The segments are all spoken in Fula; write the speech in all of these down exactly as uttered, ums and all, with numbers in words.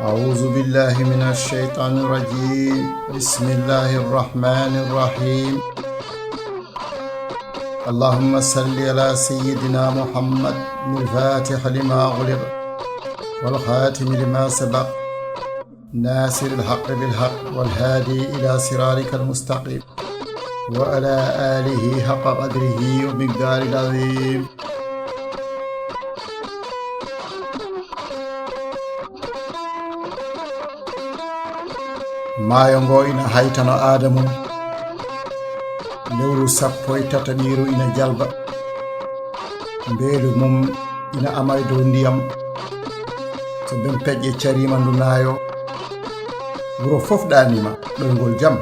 أعوذ بالله من الشيطان الرجيم. بسم الله الرحمن الرحيم. اللهم صل على سيدنا محمد الفاتح لما أغلق والخاتم لما سبق ناصر الحق بالحق والهادي إلى صراطك المستقيم وعلى آله حق قدره ومقداره العظيم. Maayo ngo ina haytano aada mum. Lewru sappo e tataɓiiru ina jalba. Mbeelu mum ina ama e dow ndiyam. So bempeƴƴe cariima ndu naayo. Wuro fof ɗaaniima ɗoyngol jam.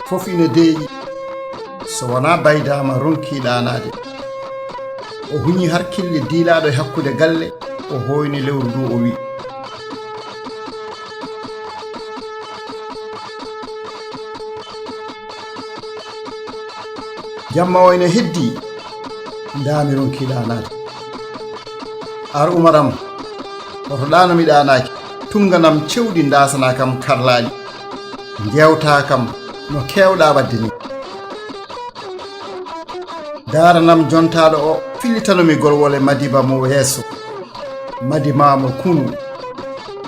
Fof ina deeƴi. So wonaa Baydaama ronkii ɗaanaade. O huñi harkille diilaaɗo e hakkunde galle, o hooyni lewru ndu, o wi'i. Jamma o ina heddii, ndaami ronkii ɗaanaade. Ar umaram, hoto ɗaano mi ɗaanaaki, tunnganam cewɗi ndaasana kam karlaaɗi, njeewta kam no keewɗa waɗde ni. Daaranam jontaaɗo o, fillitano mi golwole Madiba mo yeeso, Madi maamo kunu,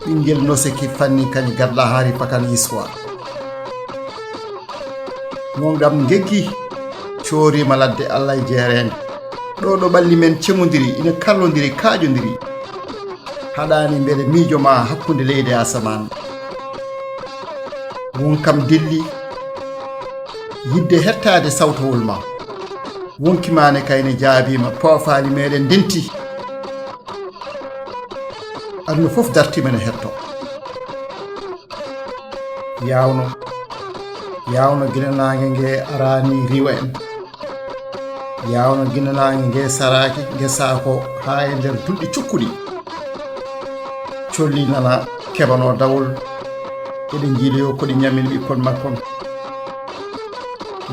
ɓinngel noseki fanni kañi garɗa haari pakan yiswa. Gonɗam geggi, cooriima ladde Alla e jeereende. Ɗo ɗo ɓalli men cemondiri, ina karlondiri, kaaƴondiri. Haɗaani mbele miijo ma hakkunde leydi e asamaan. Won kam dilli, yidde hettaade sawtowol ma. Wonki ma ne kayne jaabiima, poofaali meɗen ndenti. Aduna fof dartiima ne hetto. Yaawno, yaawno gila naange nge araani riiwa en. Yaawno gila naange nge saraaki, nge saako haa e nder duɗɗi cukkuɗi. Colli nana keɓanoo dawol, eɗe njiiloyoo ko ɗi ñamini ɓikkon makkon.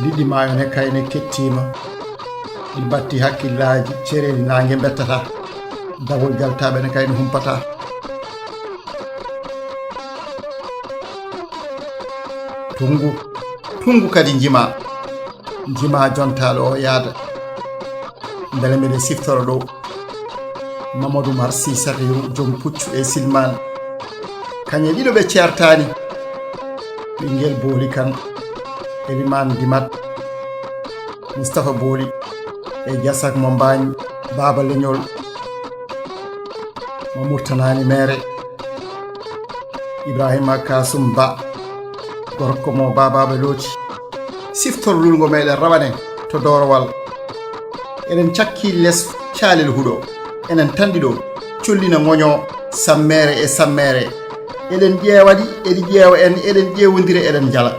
Liɗɗi maayo ne kayne kettiima, ɗi mbatti hakkillaaji, cereeli naange mbettataa, dawol jaltaaɓe ne kayne humpataa. Tunngu, tunngu kadi njimaa, njimaa jontaaɗo o yaada. Mbele mbeɗe siftora ɗo Mamadou Oumar Sy Sahiru, joom puccu e silmaan. Kañe ɗiɗo ɓe ceertaani, ɓinngel Booli Kan, Elimaan Dimat, Mustapha Booli e Jasak mo Mbaañ, Baaba Leñol mo Murtanaani Meere, Ibrahima Kasum Ba, gorko mo Baabaaɓe Looti. Siftor lulngo meɗen rawane to Doorowal. Eɗen cakki les Caalel Huɗo. Enen tanɗi ɗo, collina ŋoño, sammeere e sammeere. Eɗen ƴeewa ɗi, eɗi ƴeewa en, eɗen ƴeewondira, eɗen njala.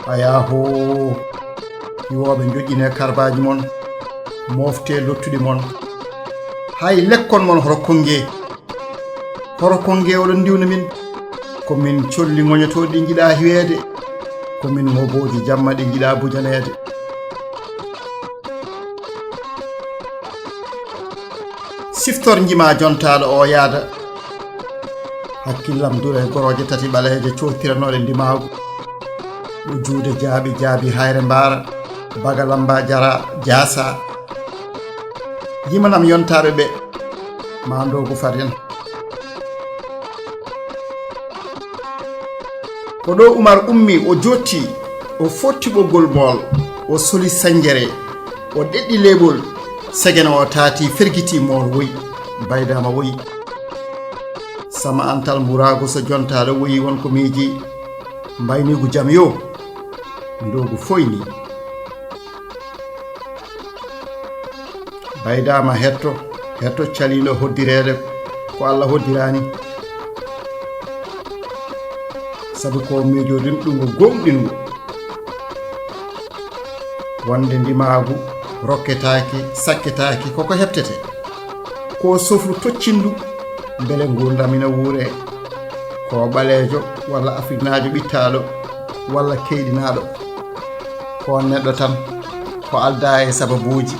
Ayaa hoo, iwooɓe, njoƴƴinee karbaaji mon, mooftee lottuɗi mon. Hay lekkon mon hoto konngee. Hoto konngee oɗon ndiwna min. Ko min colli ŋoñotooɗi ɗi njiɗaa hiweede. Ko min ŋobooji jamma ɗi njiɗaa bujaneede. Siftor njimaa jontaaɗo o yaada. Hakkillam dura e gorooje tati ɓaleeje cootiranooɗe ndimaagu. Ɗo juude jaaɓi jaabi hayre mbaara. Baga lamba jara jaasa. Yimanam yontaaɓe ɓe. Ma ndoogu faden. Ko ɗo Umar ummi, o jotti, o fotti ɓoggol mool, o soli sañjere, o ɗeɗɗi leeɓol, segene o taati, fergiti mool woyi, Baydaama woyi. Sama Antal Mburaagu so jontaaɗo woyi won ko miiji, mbayniigu jam yo, ndoogu foyni. Baydaama hetto, hetto caliiɗo hoddireede ko Alla hoddiraani. Sabu ko miijo rimɗungo gooŋɗingo. Wonde ndimaagu rokketaaki, sakketaaki, koko heɓtete. Ko sofru toccindu, mbele nguurndam ina wuuree. Ko ɓaleejo walla afriknaajo ɓittaaɗo walla keyɗinaaɗo. Ko neɗɗo tan, ko aldaa e sababuuji.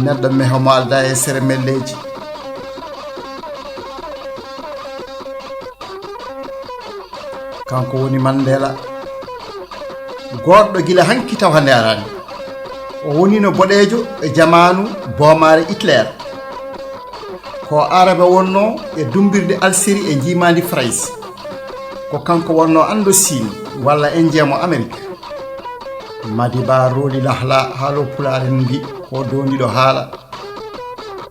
Neɗɗo meho mo aldaa e seremelleeji. Kanko woni Mandela, goɗɗo gila hanki taw hannde araani. O wonino boɗeejo e jamaanu boomaare Hitler. Ko Arabe wonno e dumbirde Alseri e njiimaandi Farayse. Ko kanko wonno anndo Siin walla Indien mo Amerik. Madiba Roli Lahla, haalo pulaar en mbi ko doondiiɗo haala.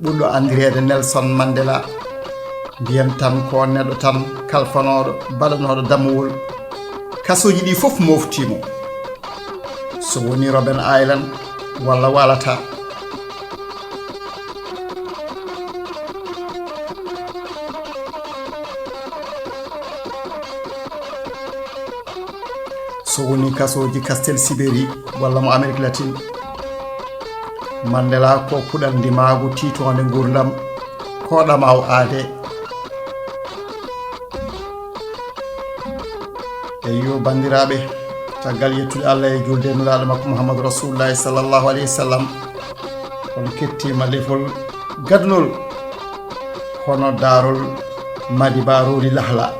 Ɓurɗo anndireede Nelson Mandela. Mbiyen tan ko neɗɗo tan kalfanooɗo, baɗanooɗo dammuwol. Kasooji ɗi fof moftii mo. So woni Robben Island walla Walata. So woni kasooji Kastel Siberi walla mo Amerik Latin. Mandela ko puɗal ndimaagu tiitoonde nguurndam, ko ɗamaaw aadee. Eyyo, banndiraaɓe, caggal yettude Allah e juulde e Nulaaɗo makko Muhammadu Rasulullahi sallallahu alayhi wa sallam, on kettiima lefol gadunol, hono daarol Madiba Roli Lahla,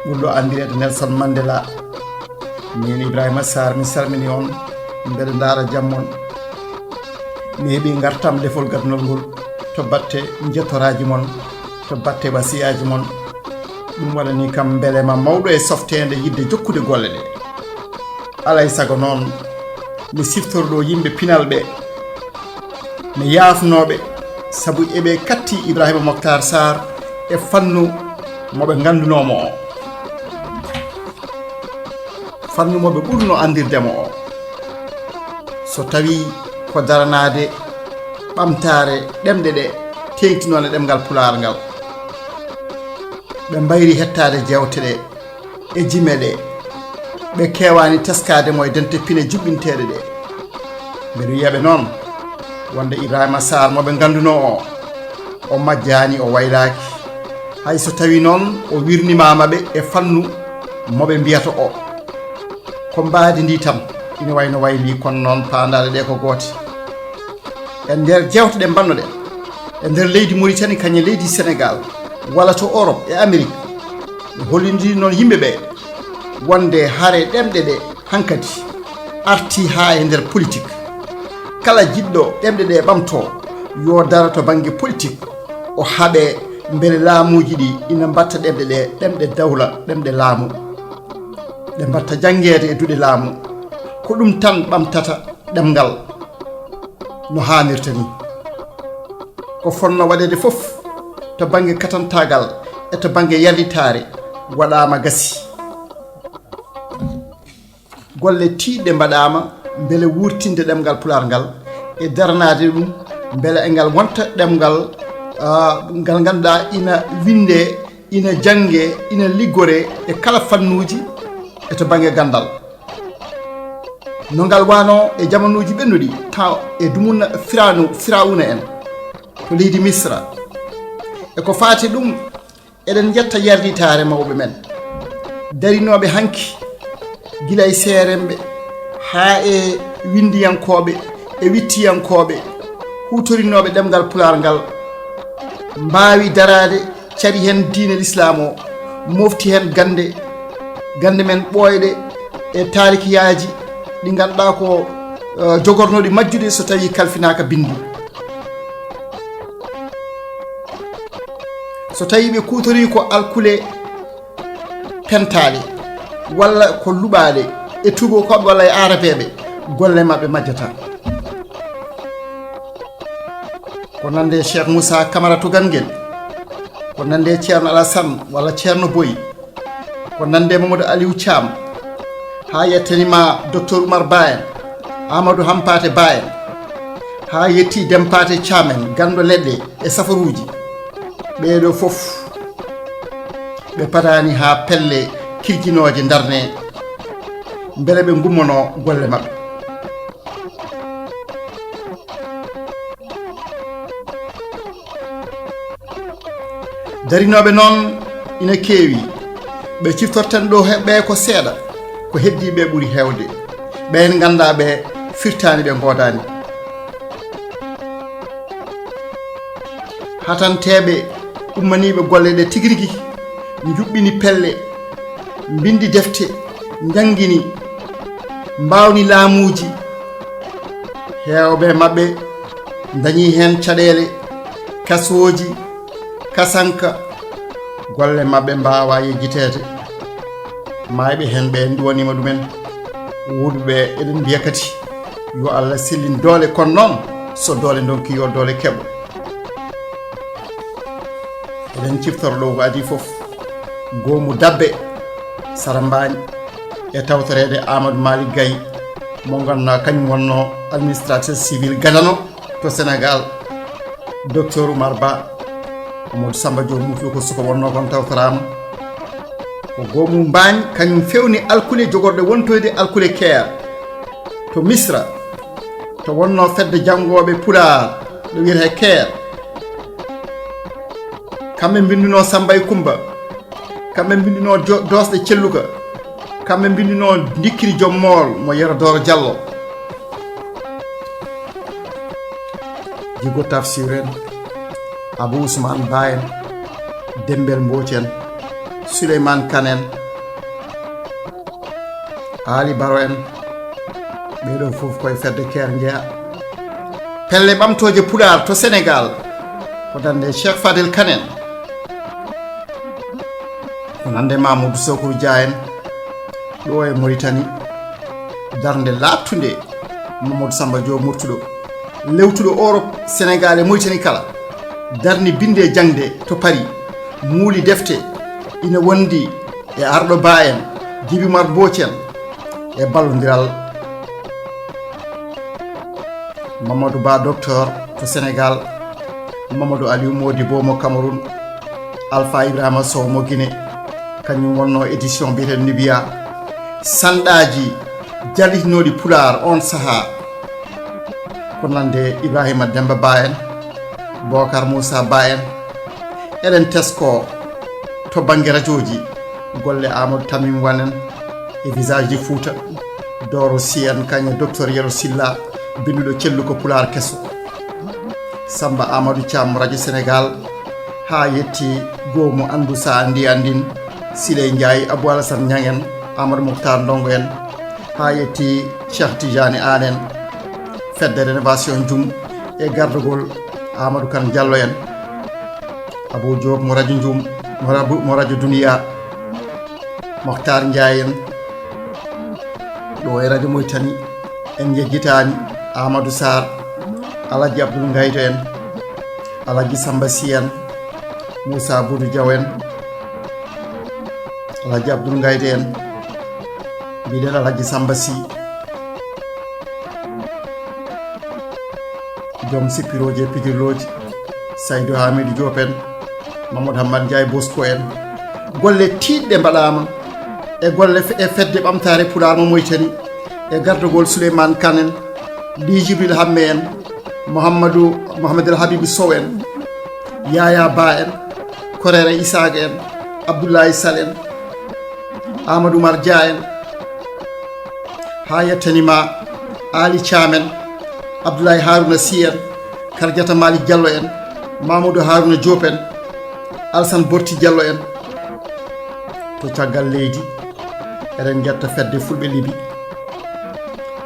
ɓurɗo anndireede Nelson Mandela. Min Ibrahima Sarr, mi salmini on, mbeɗa ndaara jam mon. Mi heɓi ngartam lefol gadunol ngol to batte njettoraaji mon, to batte wasiyaaji mon. Ɗum waɗani kam mbelema mawɗo e softeende yiɗde jokkude golle ɗe. Alay sago noon, mi siftora ɗo yimɓe pinal ɓe, mi yaafnoo ɓe, sabu eɓe katti Ibrahima Moktar Sarr e fannu mo ɓe nganndunoo mo o. Fannu mo ɓe ɓurno anndirde mo o, so tawii ko daranaade ɓamtaare ɗemɗe ɗe, teeŋtinoonde ɗemngal Pulaar ngal. Ɓe mbayri heɗtaade jeewte ɗe e jime ɗe, ɓe keewaani teskaade mo e dente pine juɓɓinteeɗe ɗe. Mbeɗa wiya ɓe noon, wonde Ibrahima Sarr mo ɓe nganndunoo o, o majjaani, o waylaaki. Hay so tawii noon o wirnimaama ɓe e fannu mo ɓe mbiyata o. Ko mbaadi ndi tan ina wayno wayli, kono noon paandaale ɗe ko goote. E nder jeewte ɗe mbannoɗen e nder leydi Mauritanie, kañum e leydi Sénégal, walla to Europe e Amérique, mi hollindiri noon yimɓe ɓe wonde hare ɗemɗe ɗe hankadi arti haa e nder politique. Kala jiɗɗo ɗemɗe ɗe ɓamto, yo daro to bannge politique, o haɓe mbele laamuuji ɗi ina mbatta ɗemɗe ɗe ɗemɗe dawla, ɗemɗe laamu. Ɗe mbatta janngeede e duɗe laamu. Ko ɗum tan ɓamtata ɗemngal no haanirta ni. Ko fotnoo waɗeede fof to bannge katantaagal e to bannge yarditaare waɗaama, gasi. Golle tiiɗɗe mbaɗaama mbele wuurtinde ɗemngal Pulaar ngal e daranaade ɗum mbele engal wonta ɗemngal, ah, ngal ngannduɗaa ina winndee, ina janngee, ina liggoree e kala fannuuji e to bannge ganndal. No ngal waanoo e jamanuuji ɓennuɗi, taw e dumunna Firaanu-, Firawuna en to leydi Misra. E ko faati ɗum, eɗen njetta yarditaare mawɓe men darinooɓe hanki, gila e seeremɓe haa e winndiyankooɓe e wittiyankooɓe huutorinooɓe ɗemngal Pulaar ngal, mbaawi daraade, cari heen diine Lislaam o, mofti heen gannde, gannde men ɓooyɗe e taarikiyaaji ɗi ngannduɗaa ko, eh, jogornooɗi majjude so tawii kalfinaaka binndi. So tawii ɓe kuutorii ko alkule pentaaɗe walla ko luɓaaɗe e tuubakooɓe walla e aarabeeɓe, golle maɓɓe majjataa. Ko nande Cheikh Moussa Camara to Ganngel, ko nande Ceerno Alassane walla Ceerno Boy, ko nande Mamadou Aliou Thiam, haa yettani ma Docteur Oumar Ba en, Amadou Hampate Ba en, haa yetti Dempate Thiam en, ganndo leɗɗe e safaruuji. Ɓeeɗo fof ɓe padaani haa pelle kirjinooje ndarnee, mbele ɓe ngummanoo golle maɓɓe. Darinooɓe noon ina keewi, ɓe ciftorten ɗo he ɓe ko seeɗa, ko heddii ɓe ɓuri heewde, ɓeen nganndaa ɓe firtaani, ɓe ngoodaani. Hatanteeɓe ummaniiɓe golle ɗe tigi rigi njuɓɓini pelle, mbindi defte, njanngini, mbaawni laamuuji. Heewɓe maɓɓe ndañi heen caɗeele, kasooji, kasanka. Golle maɓɓe mbaawaa yejjiteede. Maayɓe heen ɓe en ɗuwaniima ɗumen. Wuurɓe ɓe eɗen mbiya kadi yo Allah sellin doole, kono noon so doole ndonki yo doole keɓo. Eɗen ciftoro ɗo ko adii fof, goomu Dabbe, Sara Mbaañ, e tawtoreede Amadou Malick Gaye, mo ngannduɗaa kañum wonnoo administrateur civil gadano to Sénégal, Docteur Oumar Ba. Amadou Samba Diop Moutou ko suka wonnoo kon tawtoraama. Ko goomu Mbaañ, kañum fewni alkule jogorɗe wontoyde alkule Keer to Misra, to wonnoo fedde janngooɓe Pulaar ɗo wiyetee Keer. Kamɓe mbinnunoo Samba e Kumba, kamɓe mbinnunoo jo-, Doosɗe Celluka, kamɓe mbinnunoo Ndikkiri Joom Mool mo Yero Dooro Jallo. Jigo Tafsir en, Abou Ousmane Ba en, Dembel Mbooc en, Souleymane Kane en, Aali Baro en, ɓeeɗo fof koye fedde Keer njeya. Pelle ɓamtooje Pulaar to Sénégal, ko darnde Cheikh Fadel Kane en, ko darnde Mamadou Sokuru Dia en, ɗo e Mauritanie, darnde laaɓtunde Mamadou Samba Diop Murtuɗo, lewtuɗo Europe, Sénégal e Mauritanie kala, darni binnde e jaŋde to Paris, muuli defte, ina wondi e Arɗo Ba en, Jibi Umar Mbooc en, e ballondiral Mamadou Ba Docteur to Sénégal, Mamadou Aliou Modibo mo Cameroun, Alpha Ibrahima Sow mo Guinée, kañum wonnoo édition mbiyeteeɗo Nubia. Sanɗaaji jarlitinooɗi Pulaar oon sahaa, ko nande Ibrahima Demba Ba en, Bokar Moussa Ba en. Eɗen tesko to bannge rajooji, golle Amadou Tamim Wane en e Visage du Fouta, Doro Sy en, kañum e Docteur Yero Silla, binnduɗo Celluka Pulaar Keso, Samba Amadou Thiam, Radio Sénégal, haa yetti goomu Anndu Sa Anndi Anndin, Siley Ndiaye, Abou Alassane Niang en, Amadou Mokhtar Ndongo en, haa yetti Cheikh Tidiane Anne en, fedde Rénovation Jum e gardagol Amadou Kane Diallo en, Abou Diop mo Radio Jum, mo Rabu-, mo Radio Dunia, Mokhtar Ndiaye en, ɗo e Radio Mauritanie, en njejjitaani Amadou Sarr, Alhaji Abdoul Ngaydo en, Alhaji Samba Sy en, Moussa Boudou Diaw en, Alhaji Abdoul Ngaydo en, mbiɗen Alhaji Samba Sy, joom sippirooji e pijirlooji, Saydou Hamidou Diop en, Mamadou Hammat Ndiaye Bosco en. Golle tiiɗɗe mbaɗaama e golle fe-, e fedde ɓamtaare Pulaar mo Mauritanie, e gardagol Souleymane Kane en, Ly Djibril Hammé en, Mouhamadou, Mouhamadou El Habib Sow en, Yaya Ba en, Korere Isaac en, Abdoulaye Sall en, Amadou Oumar Dia en, haa yettani ma Ali Thiam en, Abdoulaye Harouna Sy en, Kardiata Malick Diallo en, Mamadou Harouna Diop en, Alassane Borti Diallo en. To caggal leydi, eɗen njetta fedde Fulɓe Libi,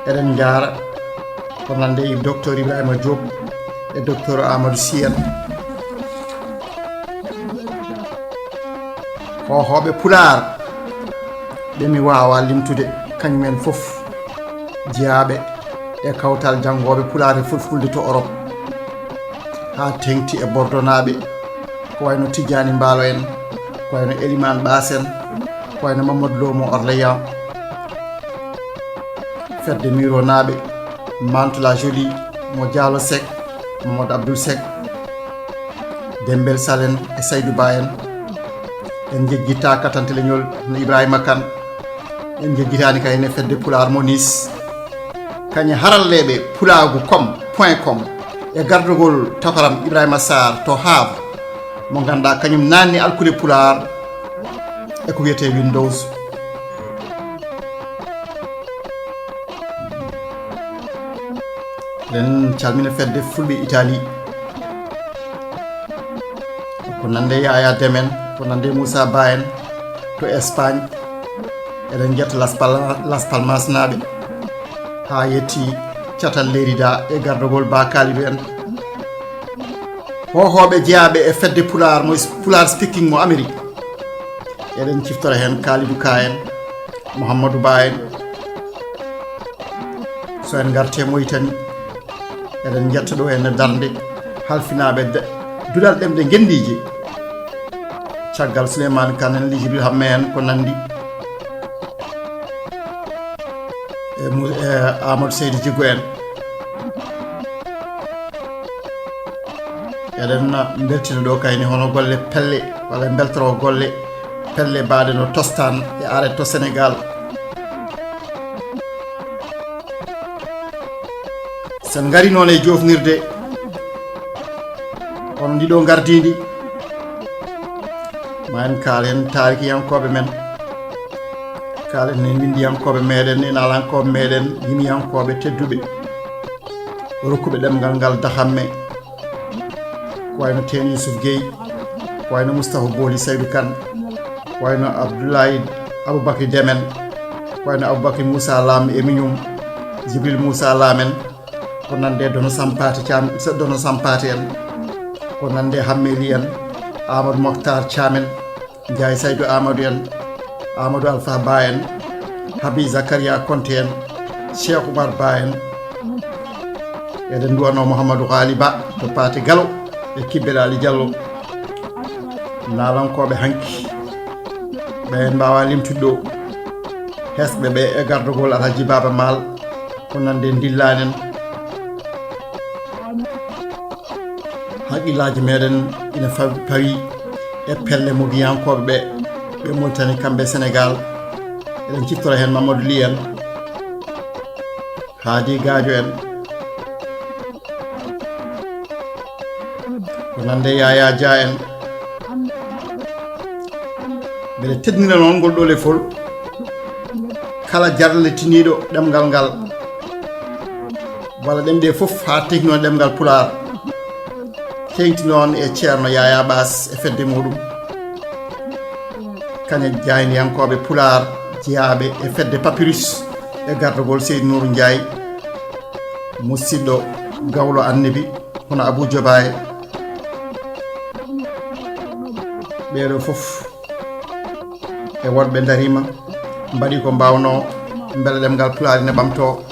eɗen njaara ko nande e Docteur Ibrahima Diop e Docteur Amadou Sy en. Hoohooɓe Pulaar ɓe mi waawaa limtude, kañum en fof jeyaaɓe e kawtal janngooɓe Pulaar e Fulfulde to Europe, haa teeŋti e Bordonaaɓe, ko wayno Tijjaani Mbaalo en, ko wayno Elimaan Ɓaas en, ko wayno Mamadou Lo mo Orléans, fedde Mironaaɓe, Mantes-la-Jolie mo Diallo Seck, Mamadou Abdoul Seck, Dembel Sall en e Saydou Ba en. En njejjittaa katante leñol no Ibrahima Kane. En njejjitaani kay ne fedde Pulaar mo Nice. Kañe haralleeɓe pulaagu com point com e gardugol takoram Ibrahima Sarr to Havre, mo ngannduɗaa kañum naanni alkude Pulaar e ko wiyetee Windows. Eɗen calmina fedde Fulɓe Italie, ko nande Yaya Deme en, ko nande Moussa Ba en to Espagne, Eɗen njetta Las Pal-, Las Palmas naaɓe, haa yetti catal Lerida e gardogol Ba Kalidou en. Hohooɓe jeyaaɓe e fedde Pulaar mo, Pulaar speaking mo Amérique. Eɗen ciftora heen Kalidou Ka en, Mouhamadou Ba en. So en ngartee Mauritanie, eɗen njetta ɗo ene darnde halfinaaɓe de-, duɗal ɗemɗe ngenndiije. Caggal Souleymane Kane en, Jibril Hamme en, ko nanndi e mu-, e Amadou Seydi Djigo en. Eɗen mbeltina ɗo kayni hono golle pelle, walla mbeltoro golle pelle baaɗe no tostan e arrêt to Sénégal. Sen ngari noon e joofnirde, kono ndiɗo ngardiindi, ma en kaal heen taarikiyankooɓe men, kaal heen windiyankooɓe meɗen, e naalankooɓe meɗen, yimiyankooɓe tedduɓe, rokkuɓe ɗemngal ngal dahamme, ko wayno Teen Youssouf Guèye, ko wayno Moustapha Booli Saydou Kane, ko wayno Abdoulaye Aboubacry Demen, ko wayno Aboubacry Moussa Lam e miñum, Jibril Moussa Lamen, ko nande Dono Sampati Thiam, Dono Sampati en, ko nande Hammeli en, Amadou Mokhtar Thiam en, Ndiaye Saydou Amadou en, Amadou Alpha Ba en, Habi Zakaria Konte en, Cheikh Oumar Ba en. Eɗen nduwano Mouhamadou Ghali Ba to Paate Galo e Kibbel Ali Diallo. Naalankooɓe hanki, ɓe en mbaawa limtude ɗo. Hesɓe ɓe e gardogol Alhaji Baba Maal, ko nande Ndillaanen. Haqqillaaji meɗen ina faw-, pawi e pelle mogiyankooɓe ɓe, ɓe Mauritanie, kamɓe Sénégal. Eɗen ciftora heen Mamadou Ly en, Haadi Gaajo en, ko nande Yaya Dia en. Mbeɗe teddinira noon ngol ɗo lefol kala jarlitiniiɗo ɗemngal ngal, walla ɗemɗe fof, haa teeŋti noon ɗemngal Pulaar, teeŋti noon e Ceerno Yaya Baas e fedde muɗum, kañum e jaayndiyankooɓe Pulaar jeyaaɓe e fedde Papyrus e gardagol Seydi Nouru Ndiaye, musidɗo gawlo Annabi, hono Abou Diobaye. Ɓeeɗo fof e woɗɓe ndariima, mbaɗi ko mbaawnoo, mbele ɗemngal Pulaar ina ɓamtoo.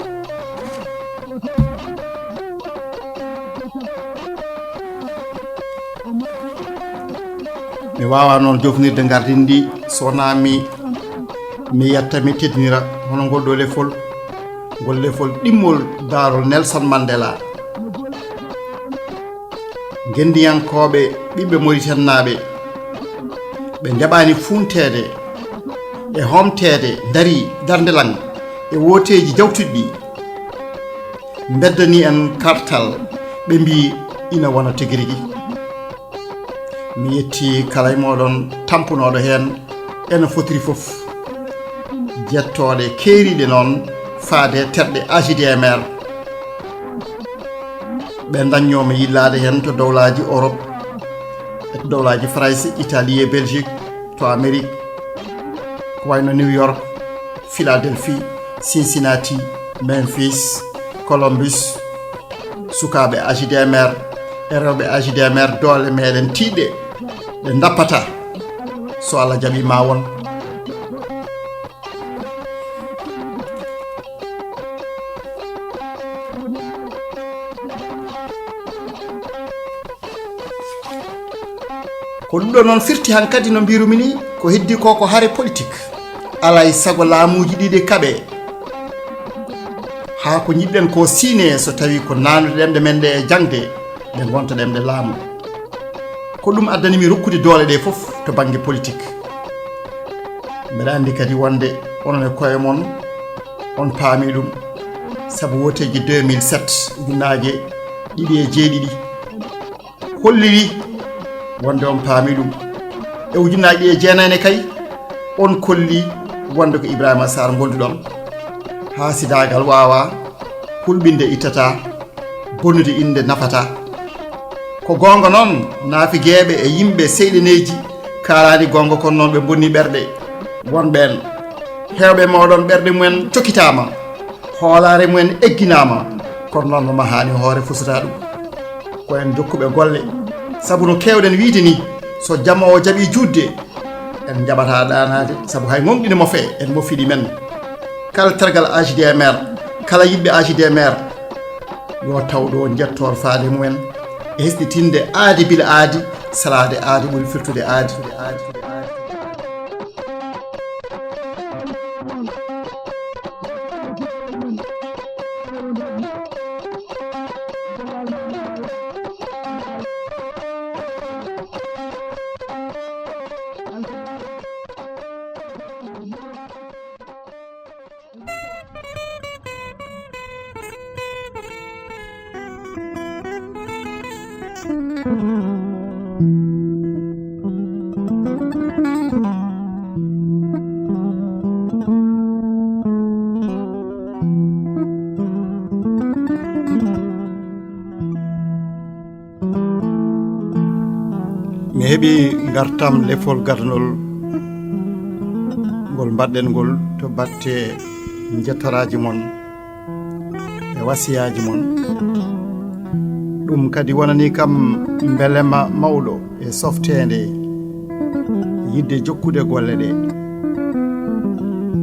Mi waawaa noon jofnirde ngardin ndi, so wonaa mi, mi yetta, mi teddinira hono ngol ɗo lefol, ngol lefol ɗimmol daarol Nelson Mandela. Ngenndiyankooɓe ɓiɓɓe Mauritanie naaɓe, ɓe njaɓaani fuunteede e hoomteede, ndarii darnde lan e wooteeji jawtuɗi ɗi, mbeddanii en kartal, ɓe mbii ina wona tigi rigi. Mi yetti kala e mooɗon tampunooɗo heen eno fotiri fof. Jettooɗe keeriiɗe noon faade terɗe A J D M R. Ɓe ndaññoo mi yillaade heen to dowlaaji Europe, e to dowlaaji Farayse, Italie e Belgique, to Amérique, ko wayno New York, Philadelphie, Cincinnati, Memphis, Columbus. Sukaaɓe A J D M R e rewɓe A J D M R, doole meɗen tiiɗɗe, ɗe ndappataa. So Allah jaɓii, ma won. Ko ɗum ɗo noon firti hankadi, no mbirumi ni, ko heddi ko, ko hare politik. Alay sago laamuuji ɗiɗi kaɓe, haa ko njiɗɗen ko siine, so tawi ko nanude ɗemɗe men ɗe e jaŋde, ɗe ngonta ɗemɗe laamu. Ko ɗum addani mi rokkude doole ɗe fof to bannge politik. Mbeɗa anndi kadi wonde onon e koye mon on paami ɗum, sabu woteeji deux mille sept, ujunnaaje ɗiɗi e jeeɗiɗi, holliri wonde on paami ɗum. E ujunnaaje ɗiɗi e jeenayi ne kay, on kolli wonde ko Ibrahima Sarr ngonduɗon. Haasidaagal waawaa, hulɓinde ittataa, bonnude innde nafataa. Ko goonga noon, naafigeeɓe e yimɓe seyɗeneeji kaalaani goonga, kono noon ɓe mbonni ɓerɗe wonɓe en. Heewɓe mooɗon ɓerɗe mumen cokkitaama, hoolaare mumen egginaama, kono noon no mahaani hoore fusataa ɗum. Ko en jokkuɓe golle, sabu no keewɗen wiyde ni, so jamoowo jaɓii juutde, en njaɓataa ɗaanaade, sabu hay gonɗi ne mofee, en mofiɗi men. Kala tergal A J D M R, kala yiɗɓe A J D M R, yo taw ɗo njettoor faade mumen e hesɗitinde aadi bila aadi, salaade aadi ɓuri firtude aadi. Mi heɓi ngartam lefol gadanol ngol mbaɗɗen ngol to batte njettaraaji mon e wasiyaaji mon. Ɗum kadi wonani kam mbelema mawɗo e softeende yiɗde jokkude golle ɗe.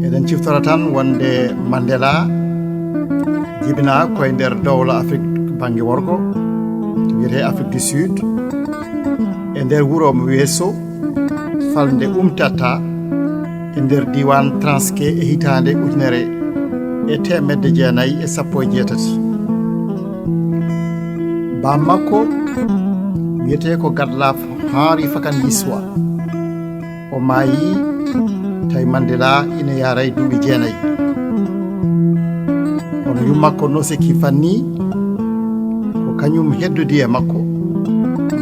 Eɗen ciftora tan wonde Mandela jibinaa koye nder dowla Afrik bannge worgo, wiyetee Afrique du Sud, e nder wuro mo Weso, falnde Umtata, e nder diiwaan Transkei e hitaande ujunere e teemedde jeenayi e sappo e jeetati. Baam makko wiyetee ko Gadlaf Henri Fakan Yiswa. O maayi, tawi Mandela ina yaara e duuɓi jeenayi. Kono yummakko Noseki Fanni, ko kañum heddodi e makko,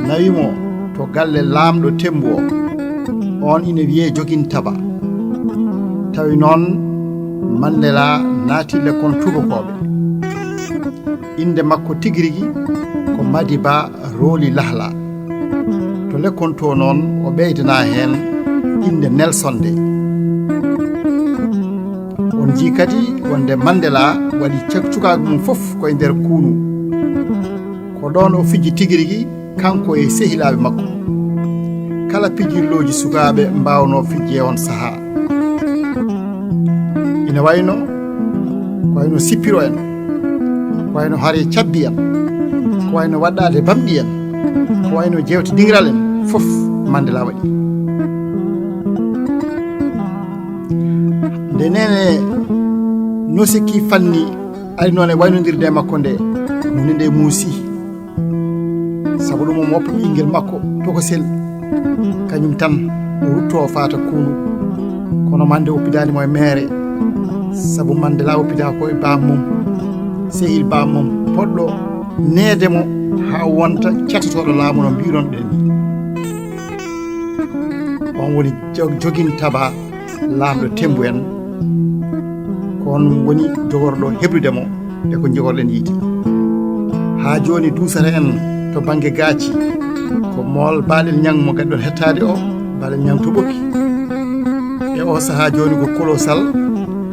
nawi mo to galle laamɗo Temmbu o. Oon ina wiyee Jogin Taba. Tawi noon Mandela naati lekkon tuubakooɓe. Innde makko tigi rigi ko Madiba Roli Lahla. To lekkon to noon o ɓeydana heen innde Nelson nde. On njii kadi wonde Mandela waɗi cak-, cukaagu mum fof koye nder kuunu. Ko ɗoon o fiji tigi rigi kanko e sehilaaɓe makko. Kala pijirlooji sukaaɓe mbaawnoo fijje e on sahaa. Ina wayno, ko wayno sippiro en, ko wayno hare cabbi en, ko wayno waɗɗaade bamɗi en, ko wayno jeewte dingiral en, fof Mandela waɗi. Nde neene Noseki Fanni ari noon e waynondirde e makko nde, moni nde muusi. Sabu ɗum, omo woppa ɓiyngel makko tokosel, kañum tan o rutto o faata kuunu. Kono Mande woppidaani mo e meere, sabu Mandela woppidaa ko e baam mum, sehil baam mum, poɗɗo neede mo haa wonta catotooɗo laamu no mbiiron ɗen ni. On woni jo-, Jogin Taba, laamɗo Temmbu en, ko on woni jogorɗo heɓrude mo e ko njogorɗen yiide. Haa jooni duusata en to bannge gaaci, ko Mool Baalel Ñaŋ mo gadɗon hettaade o, Baalel Ñaŋ to Ɓokki. E o sahaa jooni ko Kolo Sal,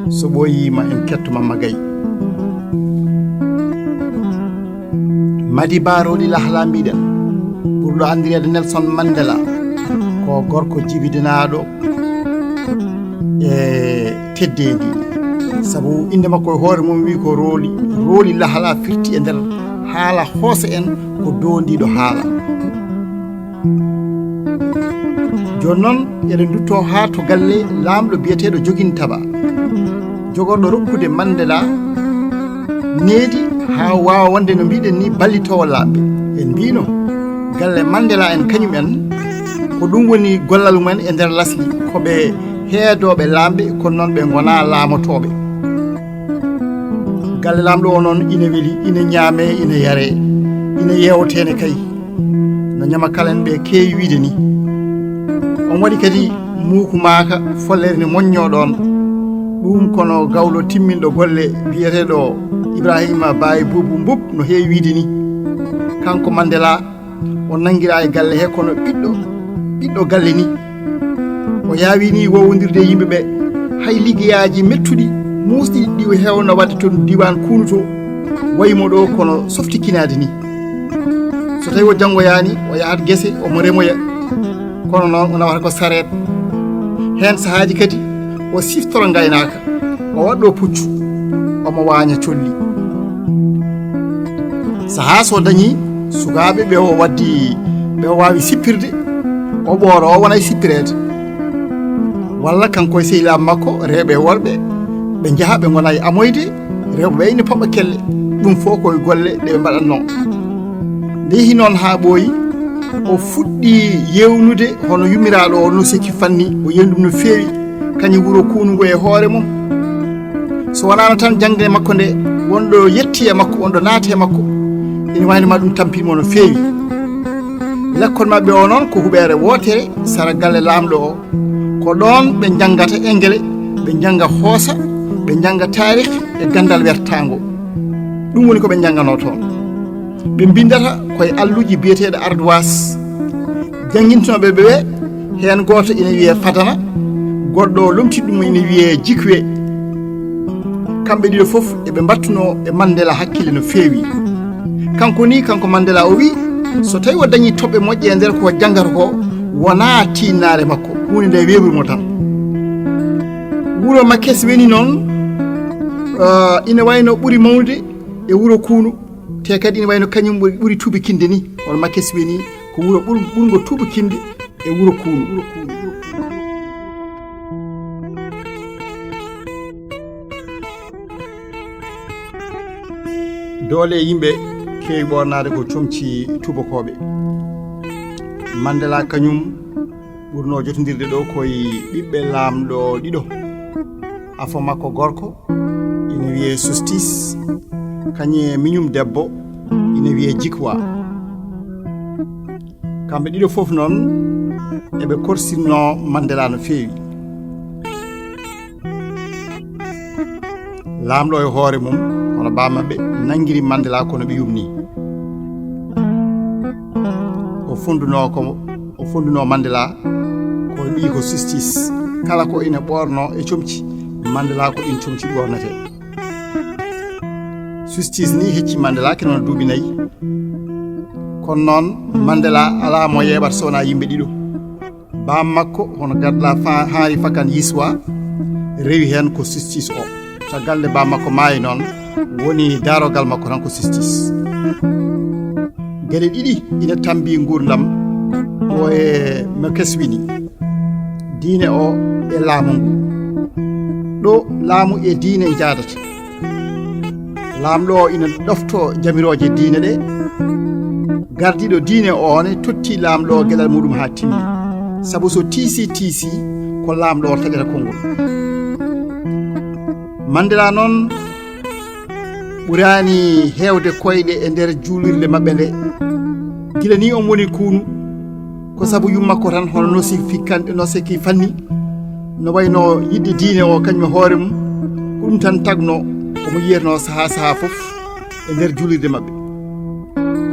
so ɓooyiima en ketto Mamma Gay. Madiba Roli Lahla mbiɗen, ɓurɗo anndireede Nelson Mandela, ko gorko jibidinaaɗo e teddeendi. Sabu innde makko e hoore mum wi ko Roli, Roli Lahla firti e nder haala hoose en ko doondiiɗo haala. Jooni noon, eɗen ndutto haa to galle laamɗo biyeteeɗo Jogin Taba, jogorɗo rokkude Mandela needi haa waawa wonde, no mbiɗen ni, ballitoowo laamɓe. En mbiino galle Mandela en kañum en, ko ɗum woni gollal mumen e nder lasli, ko ɓe heedooɓe laamɓe, kono noon ɓe ngonaa laamotooɓe. Galle laamɗo o noon ina weli, ina ñaamee, ina yaree, ina yeewtee ne kay. No ñamakal en ɓe keewi wiyde ni. On waɗi kadi muuku maaka, follere ne moññoo ɗoon. Ɗum kono gawlo timminɗo golle biyeteeɗo Ibrahima Baye Boubou Mboup no heewi wiyde ni. Kanko Mandela o nanngiraa e galle he kono ɓiɗɗo, ɓiɗɗo galle ni. O yaawi ni wowondirde e yimɓe ɓe. Hay liggeyaaji mettuɗi muusɗi ɗi o heewno waɗde toon diiwaan Kuunu to, wayi mo ɗo kono softikinaade ni. So tawi o janngoyaani, o yahat gese, omo remoya, kono noon o nawata ko sareet. Heen sahaaji kadi o siftoro ngaynaaka, o waɗɗo puccu, omo waaña colli. Sahaa so dañi sukaaɓe ɓe o waddi, ɓe o waawi sippirde, o ɓooro o wona e sippireede. Walla kanko e sehilaaɓe makko rewɓe e worɓe, ɓe njaha ɓe ngona e amoyde, rewɓe ɓe ene paɓa kelle. Ɗum fof ko e golle ɗe ɓe mbaɗatnoo. Nde yehi noon haa ɓooyi, o fuɗɗi yewnude hono yummiraaɗo o no sikki fanni, o yeewni ɗum no feewi, kañum wuro Kuunu ngo e hoore mum. So wonaano tan jaŋde makko nde, wonɗo yetti e makko, wonɗo naati e makko, ene wayno ma ɗum tampii mo no feewi. Lekkol maɓɓe o noon ko huɓeere wootere sara galle laamɗo o. Ko ɗoon ɓe njanngata engele, ɓe njannga hoosa, ɓe njannga taarih e ganndal wertaango. Ɗum woni ko ɓe njannganoo toon. Ɓe mbinndata ko e alluuji biyeteeɗo ardoise. Janngintinooɓe ɓe, heen gooto ina wiyee Fadana, goɗɗo o lomti ɗum ina wiyee Jikwe. Kamɓe ɗiɗo fof eɓe mbattunoo e Mandela hakkille no feewi. Kanko ni, kanko Mandela o wi, so tawi o dañi toɓɓe moƴƴe e nder ko janngata ko, wonaa tiinnaare makko, huunde nde weeɓri mo tan. Wuro Makesweni noon, ah, ina wayno ɓuri mawnude e wuro Kuunu, te kadi ina wayno kañum ɓuri, ɓuri tuubikinde ni. Hono Makesweni ko wuro ɓur-, ɓurngo tuubikinde e wuro Kuunu. Doole e yimɓe keewi ɓoornaade ko comci tuubakooɓe. Mandela kañum ɓurnoo jotondirde ɗo koye ɓiɓɓe laamɗo ɗiɗo. Afo makko gorko ina wiyee Sustis, kañum e miñum debbo ina wiyee Jikwa. Kamɓe ɗiɗo fof noon eɓe korsirnoo Mandela no feewi. Laamɗo e hoore mum, hono baa maɓɓe, nanngiri Mandela kono ɓiyum ni. O fondunoo ko, o fondunoo Mandela ko ɓiyi ko Sustis. Kala ko ina ɓoornoo e comci, Mandela ko ɗin comci ɓoornetee. Sustis ni hecci Mandela kene wona duuɓi nayi. Kono noon Mandela alaa mo yeeɓata so wonaa yimɓe ɗiɗo. Baam makko hono Gadla Fa-, Henri Fakan Yiswa rewi heen ko Sustis o. Caggal nde baam makko maayi noon, woni daarogal makko tan ko Sustis. Geɗe ɗiɗi ina tambi nguurndam o e Makesweni. Diine o e laamu ngu. Ɗo laamu e diine njaadata. Laamɗo o ina ɗoftoo jamirooje diine ɗe. Gardiiɗo diine o ne totti laamɗo o geɗal muɗum haa timmi. Sabu so tiisi tiisi, ko laamɗo o taƴata konngol. Mandela noon ɓuraani heewde koyɗe e nder juulirde maɓɓe nde. Gila ni omo woni Kuunu, ko sabu yumma ko tan hono no sikki kan-, no sikki fanni, no wayno yiɗde diine o kañum e hoore mum, ko ɗum tan tagnoo omo yiyatnoo sahaa sahaa fof e nder juulirde maɓɓe.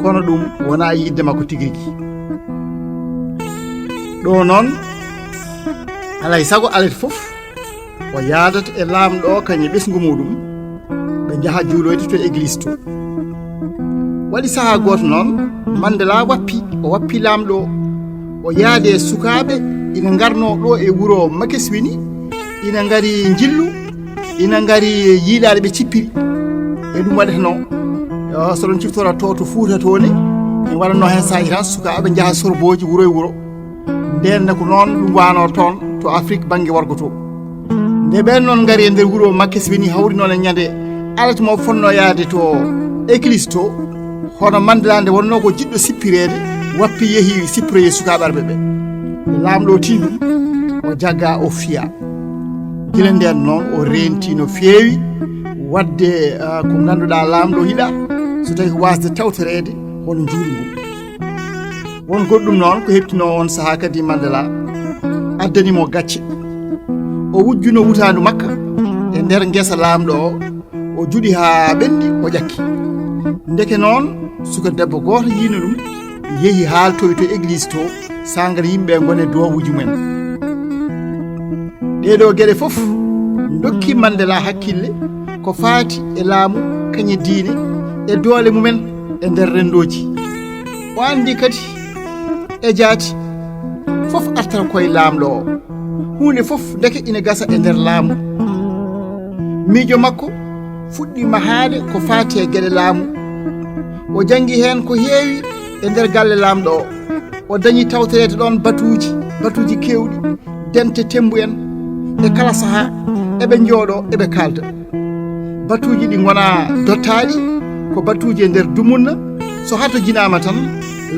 Kono ɗum wonaa yiɗde makko tigi rigi. Ɗo noon, alaa e sago alaa e fof, o yaadata e laamɗo o kañum e ɓesngu muɗum, ɓe njaha juuloyde to église to. Waɗi sahaa gooto noon, Mandela wappi, o wappi laamɗo o, o yaadi e sukaaɓe ina ngarnoo ɗo e wuro Makesweni, ina ngari njillu, ina ngari yiilaade ɓe cippiri. E ɗum waɗeteno, yo, so ɗon ciftora to, to Fuuta to ni, en waɗatno heen saaji tan, sukaaɓe njaha sorbooji wuro e wuro. Ndeen ne ko noon ɗum waanoo toon to Afrik bannge worgo to. Nde ɓeen noon ngari e nder wuro Makesweni hawri noon e ñande alat mo fonnoo yaade to église to, hono Mandela nde wonnoo ko jiɗɗo sippireede, wappi yehi sippiroye sukaaɓe arɓe ɓe. Laamɗo o tii ɗum, o jagga o fiya. Gila ndeen noon o reenti no feewi waɗde, ah, ko ngannduɗaa laamɗo yiɗa, so tawi ko waasde tawtoreede hono njuulu ngu. Won goɗɗum noon ko heɓtinoo on sahaa kadi Mandela addani mo gacce. O wujjuno wutaandu makka e nder ngesa laamɗo o, o juɗi haa ɓenndi, o ƴakki. Ndeke noon, suka debbo gooto yiino ɗum, yehi haaltoy to église to, sangal yimɓe ngone duwawuuji mumen. Ɗee ɗoo geɗe fof Ndokki Mandela hakkille ko faati e laamu, kañe diine, e doole mumen e nder renndooji. O anndi kadi e jaati fof artata koye laamɗo o. Huunde fof ndeke ina gasa e nder laamu. Miijo makko fuɗɗi mahaade ko faati e geɗe laamu. O janngi heen ko heewi e nder galle laamɗo o. O dañi tawtoreede ɗoon batuuji, batuuji keewɗi, dente temmbu en, e kala sahaa eɓe njooɗo, eɓe kaalda. Batuuji ɗi ngonaa dottaaɗi, ko batuuji e nder dumunna. So hatojinaama tan,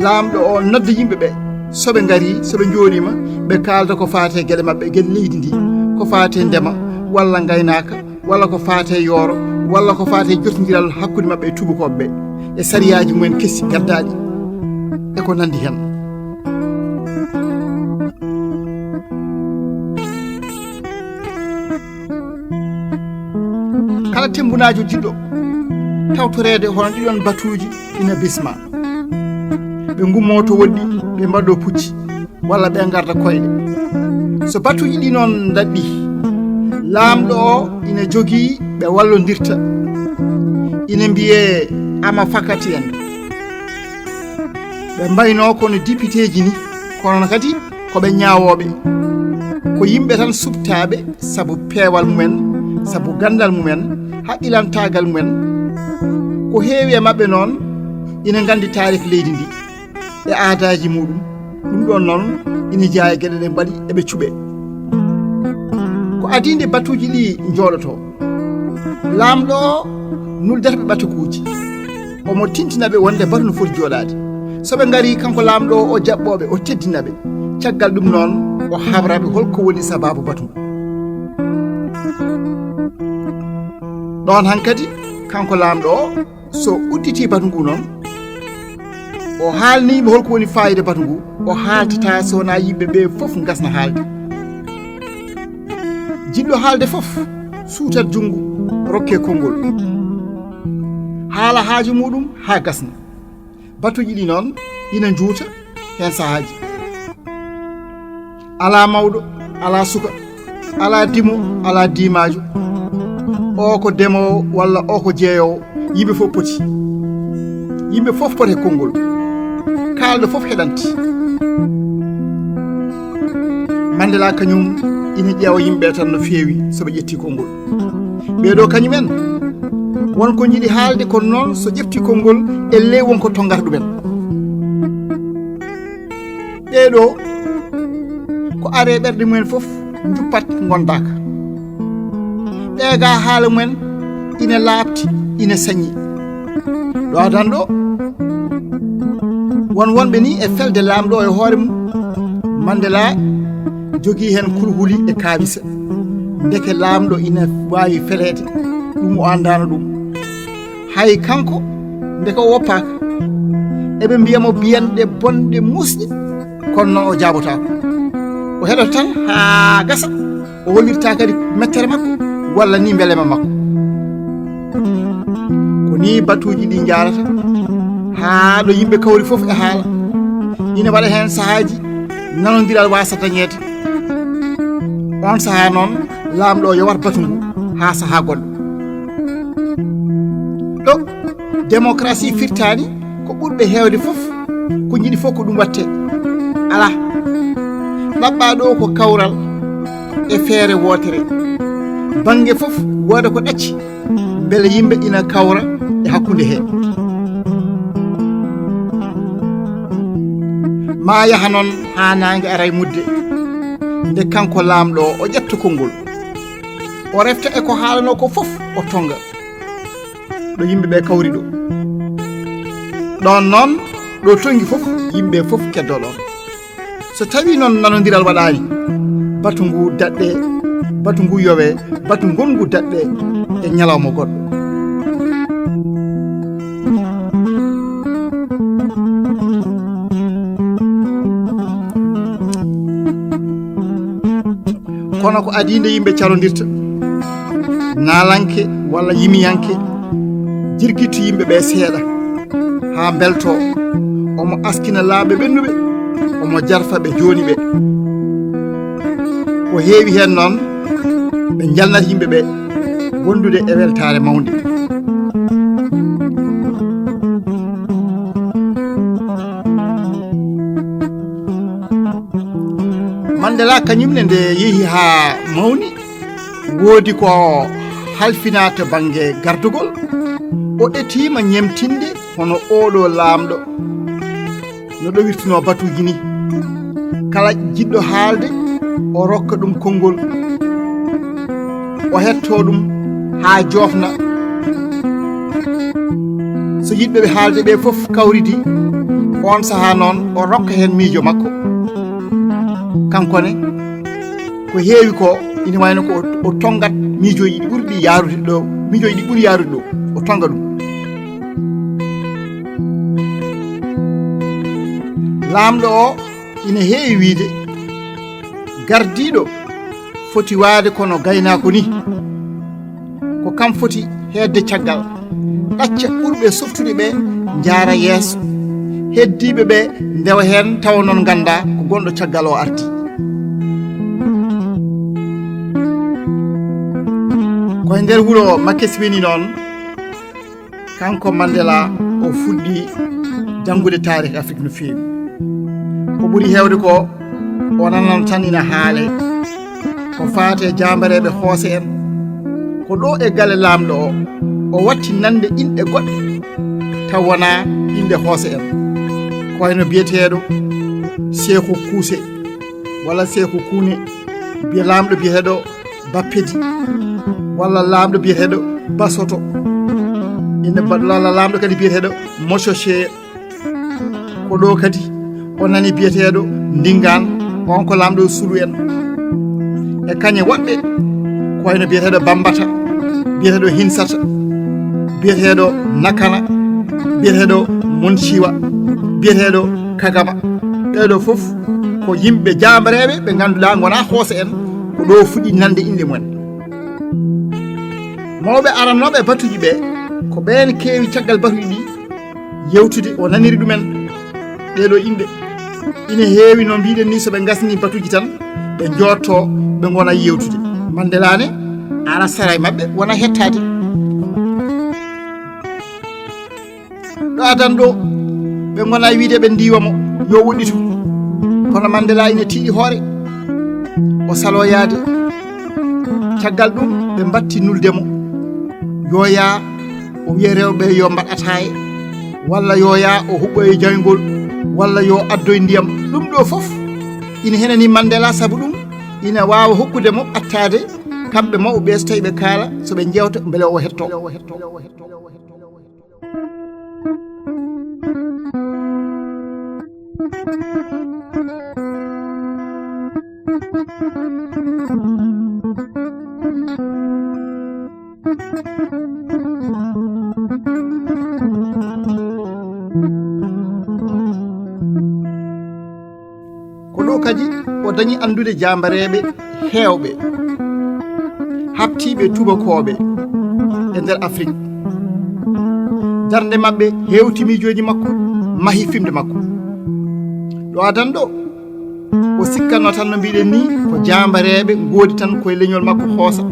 laamɗo o nodda yimɓe ɓe. So ɓe ngarii, so ɓe njooɗiima, ɓe kaalda ko faati e geɗe maɓɓe, geɗe leydi ndi, ko faati e ndema walla ngaynaaka, walla ko faati e yooro, walla ko faati e jotondiral hakkunde maɓɓe e tuubakooɓe ɓe, e sariyaaji mumen kesi gaddaaɗi, e ko nanndi heen. Kala temmbunaajo jiɗɗo tawtoreede hono ɗiɗon batuuji ina bisma. Ɓe ngummoo to woɗɗi, ɓe mbaɗoo pucci, walla ɓe ngarda koyɗe. So batuuji ɗi noon ndaɗɗi, laamɗo o ina jogii ɓe wallondirta, ina mbiyee ama fakati en. Ɓe mbaynoo kono dipiteeji ni, kono kadi ko ɓe ñaawooɓe. Ko yimɓe tan suɓtaaɓe sabu peewal mumen, sabu ganndal mumen, haqqilantaagal mumen. Ko heewi e maɓɓe noon ina nganndi taariik leydi ndi e aadaaji muɗum. Ɗum ɗoon noon ina jeyaa e geɗe ɗe mbaɗi eɓe cuɓee. Ko adii nde batuuji ɗi njooɗotoo, laamɗo o nuldata ɓe ɓatakuuji. Omo tintina ɓe wonde batu no foti jooɗaade. So ɓe ngarii, kanko laamɗo o, o jaɓɓoo ɓe, o teddina ɓe. Caggal ɗum noon, o habra ɓe hol ko woni sabaabu batu ngu. Ɗoon hankadi, kanko laamɗo o, so udditii batu ngu noon, o haalnii ɓe hol ko woni faayiida batu ngu, o haaltataa so wonaa yimɓe ɓe fof ngasna haalde. Jiɗɗo haalde fof, suutat junngo, rokkee konngol. Haala haaju muɗum haa gasna. Batuuji ɗi noon ina njuuta heen sahaaji. Alaa mawɗo, alaa suka, alaa dimo, alaa diimaajo. O ko demoowo walla o ko jeeyoowo, yimɓe fof poti. Yimɓe fof poti e konngol. Kaalɗo fof heɗante. Mandela kañum ina ƴeewa yimɓe tan no feewi so ɓe ƴettii konngol. Ɓee ɗoo kañum en, won ko njiɗi haalde, kono noon so ƴeftii konngol, ellee won ko tonngata ɗumen. Ɓee ɗoo, ko are ɓerɗe mumen fof njuppat, ngondaaka. Ɓeegaa haala mumen ina laaɓti, ina sañi. Ɗo adan ɗo, won wonɓe ni e felde laamɗo e hoore mum. Mandela jogii heen kulhuli e kaawisa. Ndeke laamɗo ina waawi feleede, ɗum o anndaano ɗum. Hay kanko, ndeke o woppaaka. Eɓe mbiya mo biyanɗe bonɗe muusɗe, kono noon o jaabotaako. O heɗoto tan haa gasa, o hollirta kadi mettere makko walla ni mbelema makko. Ko ni batuuji ɗi njaarata, haa ɗo yimɓe kawri fof e haala. Ina waɗa heen sahaaji nanondiral waasa dañeede. Oon sahaa noon, laamɗo o yowat batu ngu haa sahaa goɗɗo. Ɗo démocratie firtaani ko ɓurɓe heewde fof, ko njiɗi fof ko ɗum waɗte. Alaa. Ɗaɓɓaa ɗo ko kawral e feere wootere. Bannge fof wooda ko ɗacci, mbele yimɓe ina kawra e hakkunde he. Maa yaha noon haa naange ara e mudde, nde kanko laamɗo o ƴetta konngol. O refta e ko haalanoo ko fof, o tonnga. Ɗo yimɓe ɓe kawri ɗo. Ɗoon noon, ɗo tonngi fof, yimɓe fof keddoo ɗoon. So tawii noon nanondiral waɗaani, batu ngu daɗɗee, batu ngu yowee, batu ngongu daɗɗee e ñalawma goɗɗo. Kono ko adii nde yimɓe carondirta, naalanke walla yimiyanke jirgitto yimɓe ɓe seeɗa haa mbeltoo, omo askina laaɓɓe ɓennuɓe, omo jarfa ɓe jooni ɓe. Ko heewi heen noon, ɓe njalnata yimɓe ɓe wondude e weltaare mawnde. Mandela kañum ne nde yehi haa mawni, woodi ko halfinaa to bannge gardugol. O etiima ñemtinde hono ooɗo laamɗo no ɗowirtunoo batuuji ni. Kala jiɗɗo haalde, o rokka ɗum konngol, o hettoo ɗum haa joofna. So yiɗɓe ɓe haalde ɓe fof kawridi, oon sahaa noon o rokka heen miijo makko. Kanko ne, ko heewi ko ina wayno ko o tonngat miijooji ɗi ɓuri ɗi yaarude ɗo, miijooji ɗi ɓuri yaarude ɗo, o tonnga ɗum. Laamɗo o ina heewi wiyde, gardiiɗo foti waade kono gaynaako ni. Ko kam foti heedde caggal, ɗacca ɓurɓe softude ɓe, njaara yeeso. Heddiiɓe ɓe ndewa heen, tawa noon ngannda ko gonɗo caggal o ardi. Ko e nder wuro Makeswini noon, kanko Mandela, o fuɗɗi janngude taarih Afrik no feewi. Ko ɓuri heewde ko, o nanan tan ina haale ko faati e jaambareeɓe Hoose en. Ko ɗo e galle laamɗo o, o watti nande inɗe goɗɗe taw wonaa inɗe Hoose en. Ko wayno biyeteeɗo Seeku Kuuse walla Seeku Kuune, biye laamɗo biyeteeɗo Bappedi, walla laamɗo biyeteeɗo Basoto, ina ba-, walla laamɗo kadi biyeteeɗo Mosoche. Ko ɗo kadi o nani biyeteeɗo Ndingaan, on ko laamɗo Sulu en. E kañe woɗɓe, ko wayno biyeteeɗo Bambata, biyeteeɗo Hinsata, biyeteeɗo Nakana, biyeteeɗo Munchiwa, biyeteeɗo Kagama. Ɓeeɗo fof ko yimɓe jaambareeɓe ɓe ngannduɗaa ngonaa Hoose en, ko ɗo fuɗɗi nande inɗe mumen. Mawɓe arannooɓe e batuuji ɓe, ko ɓeen keewi caggal batuuji ɗi yewtude, o naniri ɗumen ɗeeɗo inɗe. Ina heewi no mbiɗen ni, so ɓe ngasni batuuji tan, ɓe njootto, ɓe ngona yewtude. Mandela ne, ara sara e maɓɓe, wona hettaade. Ɗo adan ɗo, ɓe ngona wiide ɓe ndiwa mo, yo woɗɗitu. Kono Mandela ina tiiɗi hoore, o salo yaade. Caggal ɗum, ɓe mbatti nulde mo, yo yaa, o wiya rewɓe yo mbaɗ ataaye, walla yo yaa o huɓɓoye jayngol, walla yo addoy ndiyam. Ɗum ɗo fof ina henani Mandela, sabu ɗum ina waawa hokkude mo ɓattaade kamɓe mawɓe ɓe, so tawi ɓe kaala, so ɓe njeewta, mbele o hetto. Ko ɗo kadi o dañi anndude jaambareeɓe heewɓe, haɓtiiɓe tubakooɓe e nder Afrik. Darnde maɓɓe hewti miijooji makko, mahi fimde makko. Ɗo adan ɗo, o sikkanno tan, no mbiɗen ni, ko jaambareeɓe ngoodi tan koye leñol makko Hoosa.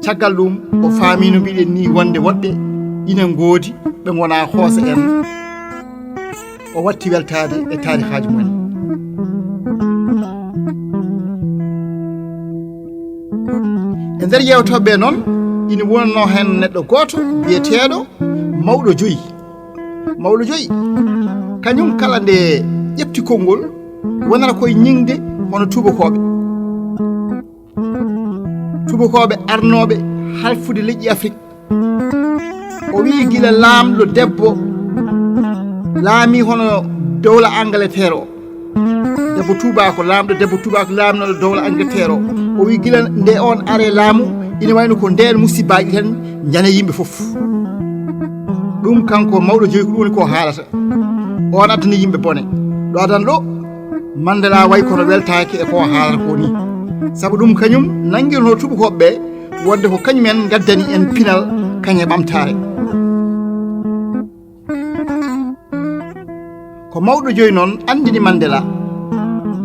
Caggal ɗum, o faami, no mbiɗen ni, wonde woɗɓe ina ngoodi ɓe ngona Hoosa en. O watti weltaade e taarihaaji mumen. E nder yeewtooɓe noon, ina wonno heen neɗɗo gooto biyeteeɗo Mawɗo Joyi. Mawɗo Joyi, kañum kala nde ƴeɓti konngol, wonata koye ñiŋde hono tuubakooɓe. Tuubakooɓe arnooɓe halfude leƴƴi Afrik. O wiyi gila laamɗo debbo laami hono dowla Angleterre o. Debbo tuubaako, laamɗo debbo tuubaako laamnooɗo dowla Angleterre o. O wiyi gila nde on are laamu, ina wayno ko ndeen musibbaaji tan njane yimɓe fof. Ɗum kanko Mawɗo Joyi ko ɗum woni ko haalata. On addani yimɓe bone. Ɗo adan ɗo, Mandela wayi kono weltaaki e ko haalata ko ni. Sabu ɗum kañum nangirno tuubakooɓe ɓe wonde ko kañum en ngaddani en pinal kañe ɓamtaare. Ko Mawɗo Joyi noon anndini Mandela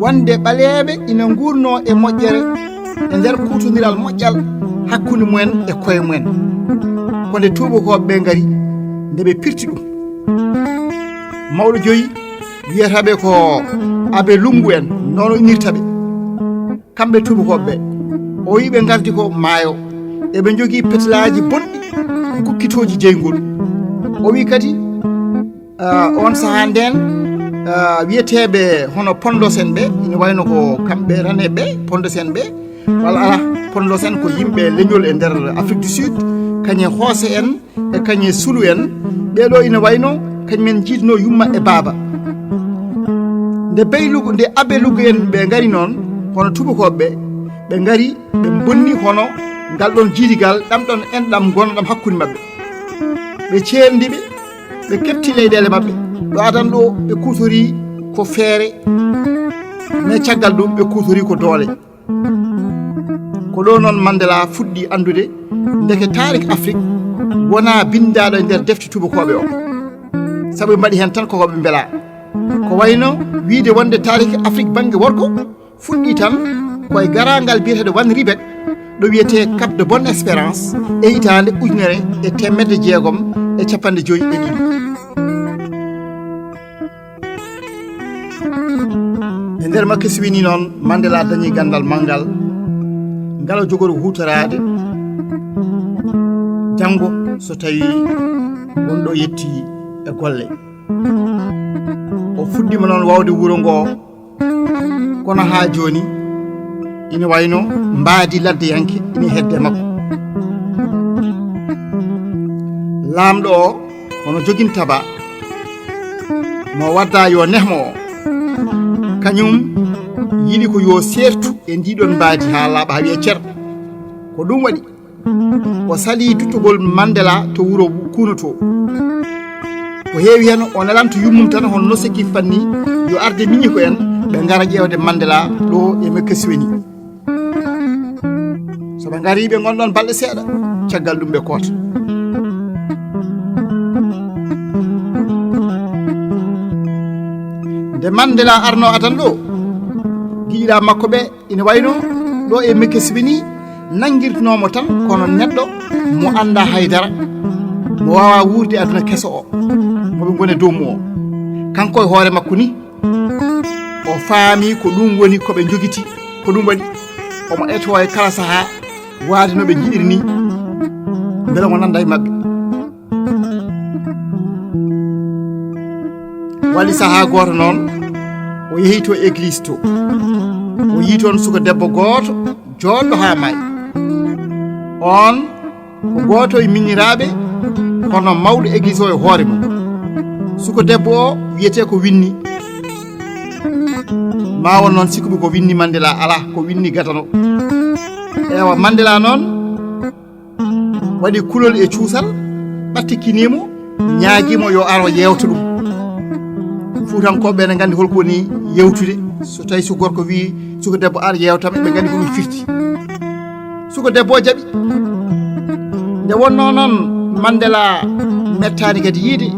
Wonde ɓaleeɓe ina nguurnoo e moƴƴere e nder kuutondiral moƴƴal hakkunde mumen e koye mumen. Ko nde tuubakooɓe ɓe ngari, nde ɓe pirti ɗum. Mawɗo joyi wiyata ɓe ko Abe Lungu en, noon o innirta ɓe. Kamɓe tuubakooɓe ɓe, o wiyi ɓe ngardi ko maayo. Eɓe njogii petelaaji bonɗi, gukkitooji jeyngol. O wiyi kadi, ah, oon sahaa ndeen, ah, wiyeteeɓe hono Pondos en ɓe, ina wayno ko kamɓe Rane ɓe, Pondos en ɓe, walla alaa, Pondos en ko yimɓe leñol e nder Afrique du Sud, kañum e Hoose en, e kañum e Sulu en, ɓee ɗoo ina wayno kañum en njiidnoo yumma e baaba. Nde Beylugu, nde Abe Lugu en ɓe ngari noon, hono tuubakooɓe ɓe, ɓe ngari, ɓe mbonni hono ngal ɗoon jiidigal, ɗam ɗoon enɗam ngonɗam hakkunde maɓɓe. Ɓe ceerndi ɓe, ɓe keɓti leyɗeele maɓɓe. Ɗo adan ɗo ɓe kuutorii ko feere, mais caggal ɗum ɓe kuutorii ko doole. Ko ɗo noon Mandela fuɗɗi anndude ndeke taariik Afrik wonaa binndaaɗo e nder defte tuubakooɓe o. Sabu ɓe mbaɗi heen tan koko ɓe mbelaa. Ko wayno wiyde wonde taariik Afrik bannge worgo fuɗɗi tan ko e garaangal biyeteeɗo Van Riebeeck ɗo wiyetee Cap de Bonne Espérance e hitaande ujunere e teemedde jeegom e cappanɗe joy e ɗiɗi. E nder Makeswini noon, Mandela dañi ganndal manngal ngal o jogori huutoraade janngo so tawii won ɗo yetti e golle. O fuɗɗiima noon waawde wuro ngoo, kono haa jooni ina wayno mbaadi laddeyanke ina hedde makko. Laamɗo o hono jogintaba mo wadda yo nehmo o, kañum yiɗi ko yo seertu e ndiɗon mbaadi haa laaɓa haa wiya cer. Ko ɗum waɗi o salii duttugol Mandela to wuro Kuno to. Ko heewi heen o nelanto yummum tan hono no Sekki fanni yo arde miñi ko en ɓe ngara ƴeewde Mandela ɗo e Makeswini. So ɓe ngarii ɓe ngonɗon balɗe seeɗa, caggal ɗum ɓe koota. Nde Mandela arno adan ɗo, giɗiraa makko ɓe ina wayno ɗo e Makeswini nanngirtunoo mo tan kono neɗɗo mo anndaa haydara, mo waawaa wuurde aduna keso o, mo ɓe ngoni e dow mum o. Kanko e hoore makko ni, o faami ko ɗum woni ko ɓe njogiti, ko ɗum waɗi omo etoo e kala sahaa waade no ɓe njiɗiri ni, mbele omo nannda e maɓɓe. Waɗi sahaa gooto noon, o yehi to église to. O yii toon suka debbo gooto jooɗɗo haa maayi. Oon ko gooto e miñiraaɓe, kono mawɗo église o e hoore mum. Suka debbo o wiyetee ko Winni. Ma won noon sikkuɓe ko Winni Mandela, alaa, ko Winni Gadano. Ewa, Mandela noon waɗi kulol e cuusal, ɓattikinii mo, ñaagii mo yo aro yeewta ɗum. Fuutankooɓe ɓe ne nganndi holko woni yeewtude. So tawi so gorko wii suka debbo ar yeewtam, ɓe nganndi ko ɗum firti. Suka debbo o jaɓi. Nde wonnoo noon Mandela mettaani kadi yiide,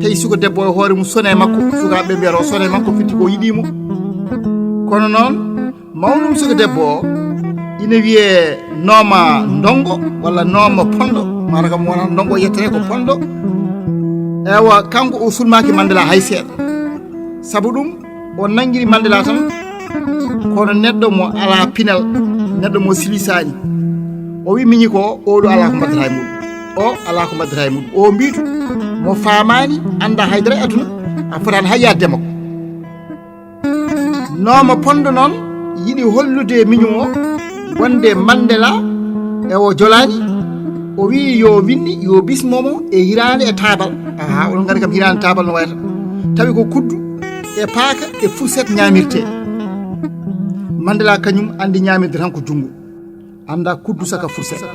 tawi suka debbo o e hoore mum sone makko, sukaaɓe ɓe mbiyata o sone makko, firti ko yiɗii mo. Kono noon, mawnum suka debbo o ina wiyee Nooma Ndongo walla Nooma Pondo, maanaam kam wonaa Ndongo yettere ko Pondo. Ewa, kanko o sulmaaki Mandela hay seeɗa. Sabu ɗum, o nanngiri Mandela tan kono neɗɗo mo alaa pinal, neɗɗo mo silisaani. O wi miñi ko oɗo alaa ko mbaddata e muɗum. O alaa ko mbaddata e muɗum. O mbiitu mo faamaani, annda haydara e aduna, a fotaani hay yaadde makko. Nooma Pondo noon yiɗi hollude miñum o wonde Mandela e o jolaani. O wiyi yo Winni, yo bismomo e hiraande e taabal. Aha, oɗon nganndi kam hiraande taabal no wayata. Tawi ko kuddu e paaka e fourchette ñaamirtee. Mandela kañum anndi ñaamirde tan ko junngo. Annda kuddu saka fourchette.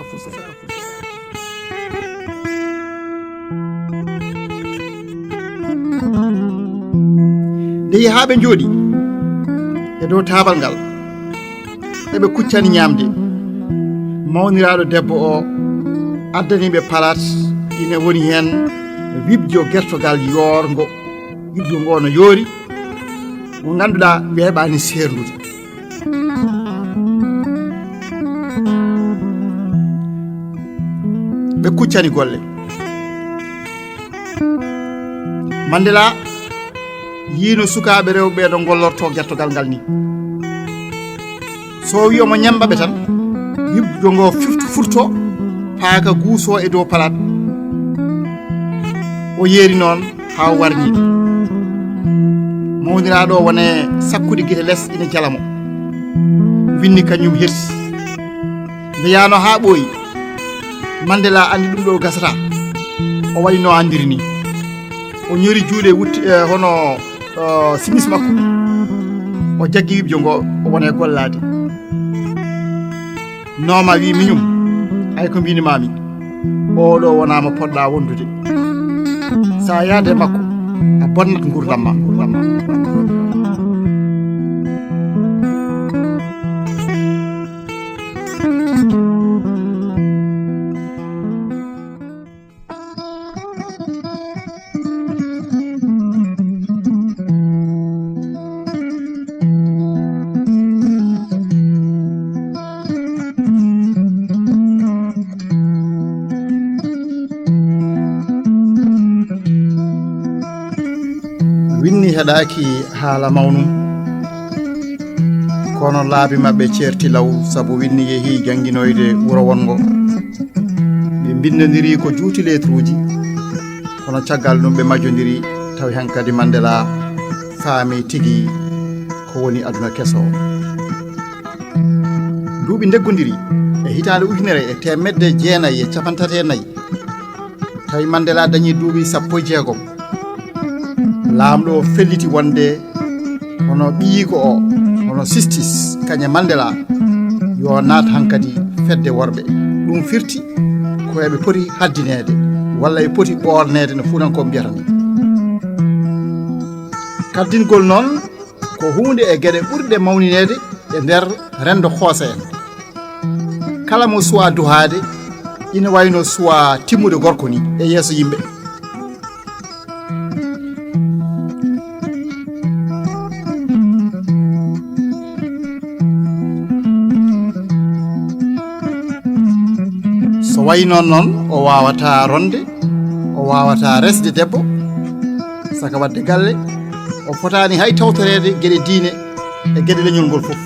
Nde yehi haa ɓe njooɗi e dow taabal ngal, eɓe kuccani ñaamde. Mawniraaɗo debbo o addani ɓe palat, ina woni heen wibjo gertogal yoorngo. Wibjo ngo no yoori, mo ngannduɗaa weeɓaani seerndude. Ɓe kuccani golle. Mandela yiino sukaaɓe rewɓe ɓee no gollorto gertogal ngal ni. So o wi omo ñamba ɓe tan, yibjo ngo fifto furto, paaka guuso e dow palaat. O yeeri noon haa o warñi. Mawniraaɗo o wone sakkude gite les ina jala mo. Winni kañum hersi. Nde yaano haa ɓooyi, Mandela anndi ɗum ɗo gasata. O waɗi no anndiri ni. O ñori juuɗe wutti, eh, hono, eh, simis makko. O jaggi wibjo ngo, o wona e gollaade. Nooma wi miñum, ay ko mbini mami. Oɗo wona mo poɗɗa wondude. Sa yaade makko, a bonnat ngurdam ma, ngurdam ma. Winni heɗaaki haala mawnum, kono laabi maɓɓe ceerti law, sabu Winni yehi jannginoyde wuro wonngo. Ɓe mbinndondiri ko juuti letruuji, kono caggal ɗum ɓe majjondiri, tawi hankadi Mandela faami tigi ko woni aduna keso. Duuɓi ndeggodiri e hitaande ujunere e teemedde jeenayi e capanɗe tati e nayi, tawi Mandela dañi duuɓi sappo e jeegom. Laamɗo o felliti wonde hono ɓiyiiko o, hono Sistis, kañe Mandela, yo naat hankadi fedde worɓe. Ɗum firti ko eɓe poti haddineede, walla e poti ɓoorneede no Fuutankooɓe mbiyata ni. Kaddingol noon ko huunde e geɗe ɓurɗe mawnineede e nder renndo Xoosa en. Kala mo suwaa duhaade, ina wayno suwaa timmude gorko ni e yeeso yimɓe. So wayi noon noon, o waawataa ronde, o waawataa resde debbo, saka waɗde galle, o fotaani hay tawtoreede geɗe diine e geɗe leñol ngol fof.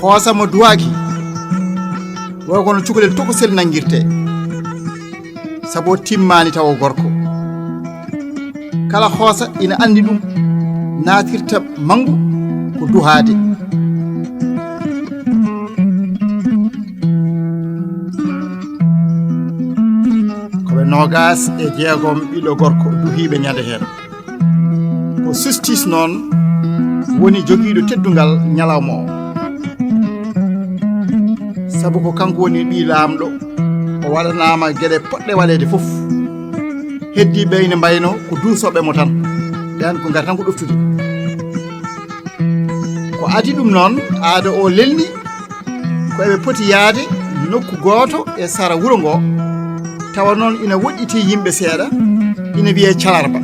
Xoosa mo duwaaki, wo kono cukalel tokosel nanngirtee, sabu o timmaani tawa gorko. Kala Xoosa ina anndi ɗum, naatirta manngu ko duhaade. Ko ɓe noogaas e jeegom ɓiɗɗo gorko duhiiɓe ñande heen. Ko Sistis noon woni jogiiɗo teddungal ñalawma o. Sabu ko kanko woni ɓii laamɗo, o waɗanaama geɗe poɗɗe waɗeede fof. Heddiiɓe ina mbayno ko duusooɓe mo tan, ɓeen ko ngara tan ko ɗoftude. Ko adii ɗum noon, aada o lelni ko eɓe poti yahde nokku gooto e sara wuro ngo, tawa noon ina woɗɗitii yimɓe seeɗa, ina wiyee Calarba.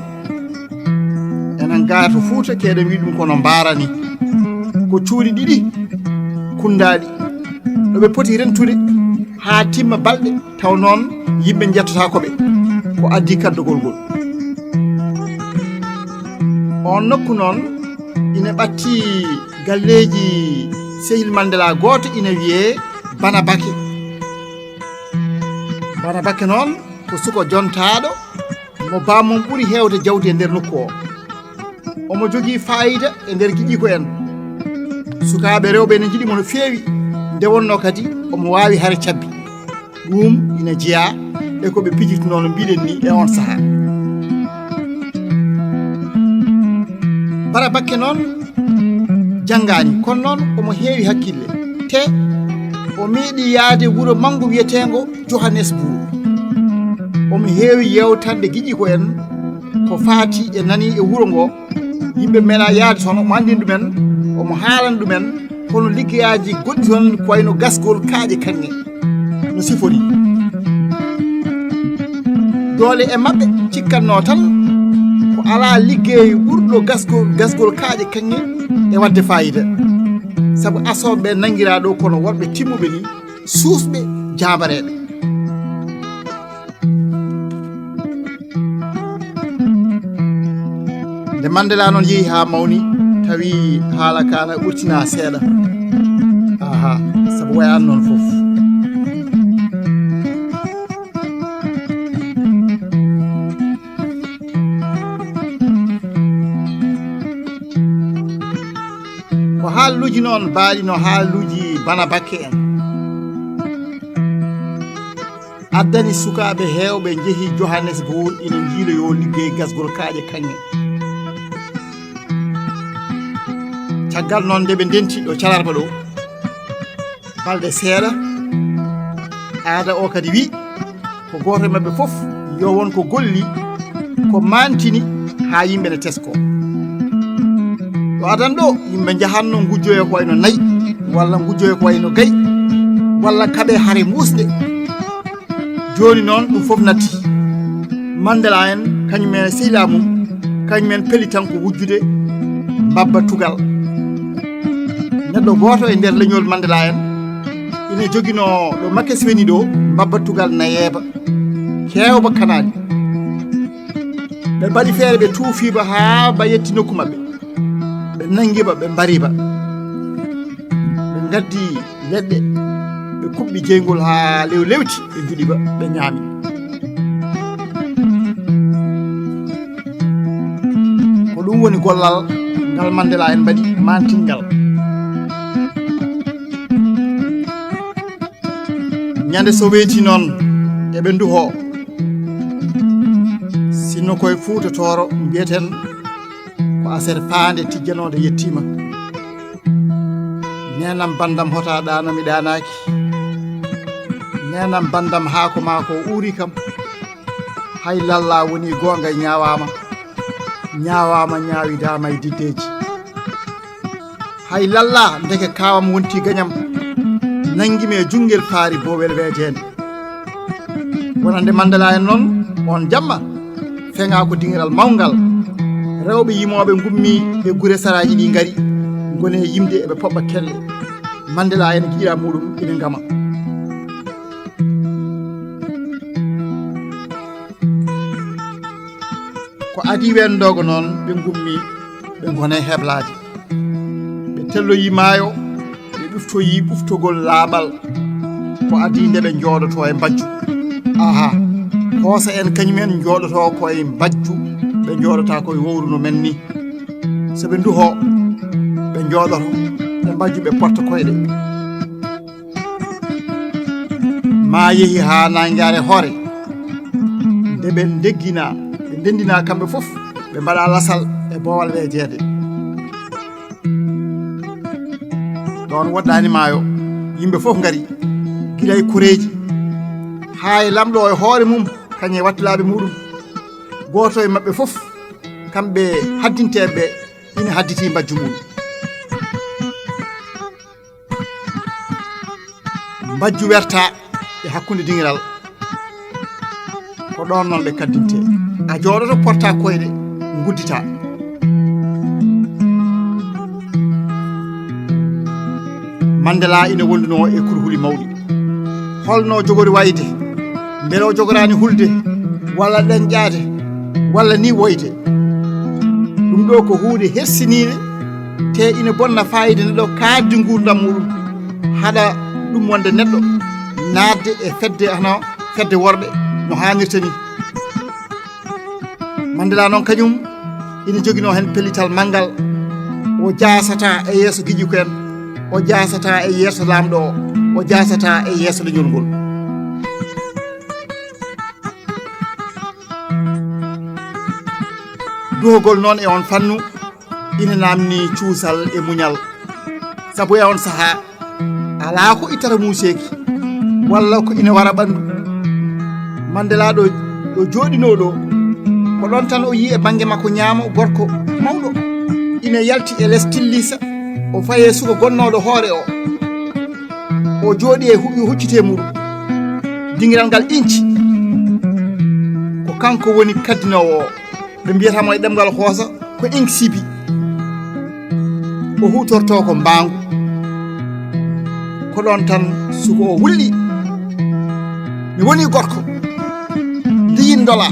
Enen gaa to Fuuta, keɗen wiya ɗum ko no Mbaara ni. Ko cuuɗi ɗiɗi kunndaaɗi, ɗo ɓe poti rentude haa timma balɗe, tawa noon yimɓe njettotaako ɓe. Ko adii kaddogol ngol. Oon nokku noon ina ɓatti galleeji Sehil Mandela, gooto ina wiyee Banabake. Banabake noon ko suko jontaaɗo mo bammum ɓuri heewde jawdi e nder nokku o. Omo jogii faayiida e nder giƴiiko en. Sukaaɓe rewɓe ene njiɗi mo no feewi, nde wonnoo kadi omo waawi hare cabbi. Ɗum ina jeyaa e ko ɓe pijirtunoo no mbiɗen ni e oon sahaa. Banabake noon janngaani, kono noon omo heewi hakkille. Te o meeɗi yahde wuro manngu wiyeteengo Johannesburg. Omo heewi yeewtande giƴiiko en ko faati e nani e wuro ngo. Yimɓe meeɗaa yahde toon, omo anndina ɗumen, omo haalana ɗumen kono liggeyaaji goɗɗi toon ko wayno gasgol kaaƴe kaŋŋe no sifori. Doole e maɓɓe cikkatnoo tan ko Alaa liggey ɓurɗo gasgol, gasgol kaaƴe kaŋŋe e waɗde faayiida. Sabu asooɓe ɓe nanngiraa ɗo kono worɓe timmuɓe ni, suusɓe, jaambareeɓe. Nde Mandela noon yehi haa mawni, tawi haala kaa na ɓurtina seeɗa. Aha, sabu wayaani noon fof. Ko haaluuji noon baaɗi no haaluuji Bana Bakke en. Addani sukaaɓe heewɓe njehi Johannesburg ina njiiloyoo liggey gasgol kaaƴe kaŋŋe. Caggal noon nde ɓe ndenti ɗo Calarba ɗo, balɗe seeɗa, aada o kadi wi, ko gooto e maɓɓe fof yo won ko golli, ko maantini haa yimɓe ne tesko. Ɗo adan ɗo, yimɓe njahanno ngujjoyo ko wayno nayi, walla ngujjoyo ko wayno gayi, walla kaɓe hare muusɗe. Jooni noon ɗum fof natti. Mandela en, kañum en e sehilaa mum, kañum en peli tan ko wujjude mbabba tugal. Neɗɗo gooto e nder leñol Mandela en ina joginoo ɗo Makesweni ɗo, mbabba tugal nayeeba, keewba kanaali. Ɓe mbaɗi feere, ɓe tuufiiba haa ba yetti nokku maɓɓe. Ɓe nanngiba, ɓe mbariba. Ɓe ngaddi leɗɗe, ɓe kuɓɓi jeyngol haa lew lewti, ɓe njuɗiba, ɓe ñaami. Ko ɗum woni gollal ngal Mandela en mbaɗi maantinngal. Ñande so weeti noon, eɓe nduhoo. Sinno koye Fuuta Tooro mbiyeten ko aset faande tijjanoonde yettiima. Neenam banndam hotaa ɗaano mi ɗaanaaki. Neenam banndam haako maa ko uuri kam. Hay lalla woni goonga ñaawaama. Ñaawaama ñaawidaama e diddeeji. Hay lalla ndeke kaawam wonti gañam. Nanngi mi e junngel paari boowel weejeende. Wonande Mandela en noon, oon jamma, feŋaa ko diŋiral mawngal. Rewɓe yimooɓe ngummii e gure saraaji ɗi ngari, ngoni e yimde eɓe poɓɓa kelle. Mandela en giɗa muɗum ina ngama. Ko adii weenndoogo noon, ɓe ngummi, ɓe ngoni e heblaade. Ɓe telloyi maayo, ɓe ɗuftoyi ɓuftogol laaɓal. Ko adii nde ɓe njooɗotoo e mbajju. Aha, hoosa en kañum en njooɗotoo ko e mbajju, ɓe njooɗotaa ko e wowru no men ni. So ɓe nduhoo, ɓe njooɗoto e mbajju, ɓe potta koyɗe. Maa yehi haa naange are hoore. Nde ɓe ndeggina, ɓe ndenndina kamɓe fof, ɓe mbaɗa lasal e boowal weejeede. Ɗoon woɗɗaani maayo, yimɓe fof ngari, gila e koreeji, haa e lamɗo o e hoore mum, kañum e wattilaaɓe muɗum. Gooto e maɓɓe fof, kamɓe haddinteeɓe ɓe, ina hadditi mbajju mum. Mbajju werta e hakkunde diŋiral. Ko ɗoon noon ɓe kaddinte. A jooɗoto, porta koyɗe, nguddita. Mandela ina wondunoo e kurhuli mawɗi. Holno jogori wayde? Mbele o jogoraani hulde, walla ɗeŋƴaade, walla ni woyde? Ɗum ɗo ko huunde hersiniinde, te ina bonna fayida neɗɗo kaaɗdi nguurndam muɗum, haɗa ɗum wonde neɗɗo naatde e fedde hano fedde worɓe no haanirta ni. Mandela noon kañum ina joginoo heen pellital manngal. O jaasataa e yeeso giƴuko en, o jaasataa e yeeso laamɗo o, o jaasataa e yeeso leñol ngol. Duhogol noon e oon fannu ina naamni cuusal e muñal. Sabu e oon sahaa, alaa ko ittata muuseeki, walla ko ina wara ɓanndu. Mandela ɗo, ɗo jooɗinoo ɗo, ko ɗoon tan o yii e bannge makko ñaamo gorko mawɗo ina yalti e les tillisa, o fayi e suka gonnooɗo hoore o. O jooɗi e hu-, huccite muɗum. Dingiral ngal inci. Ko kanko woni kaddinoowo o. Ɓe mbiyata mo e ɗemngal Xoosa ko Inksibi. O huutorto ko mbaangu. Ko ɗoon tan suko o wulli, "Mi woni gorko. Ndiyi ndola.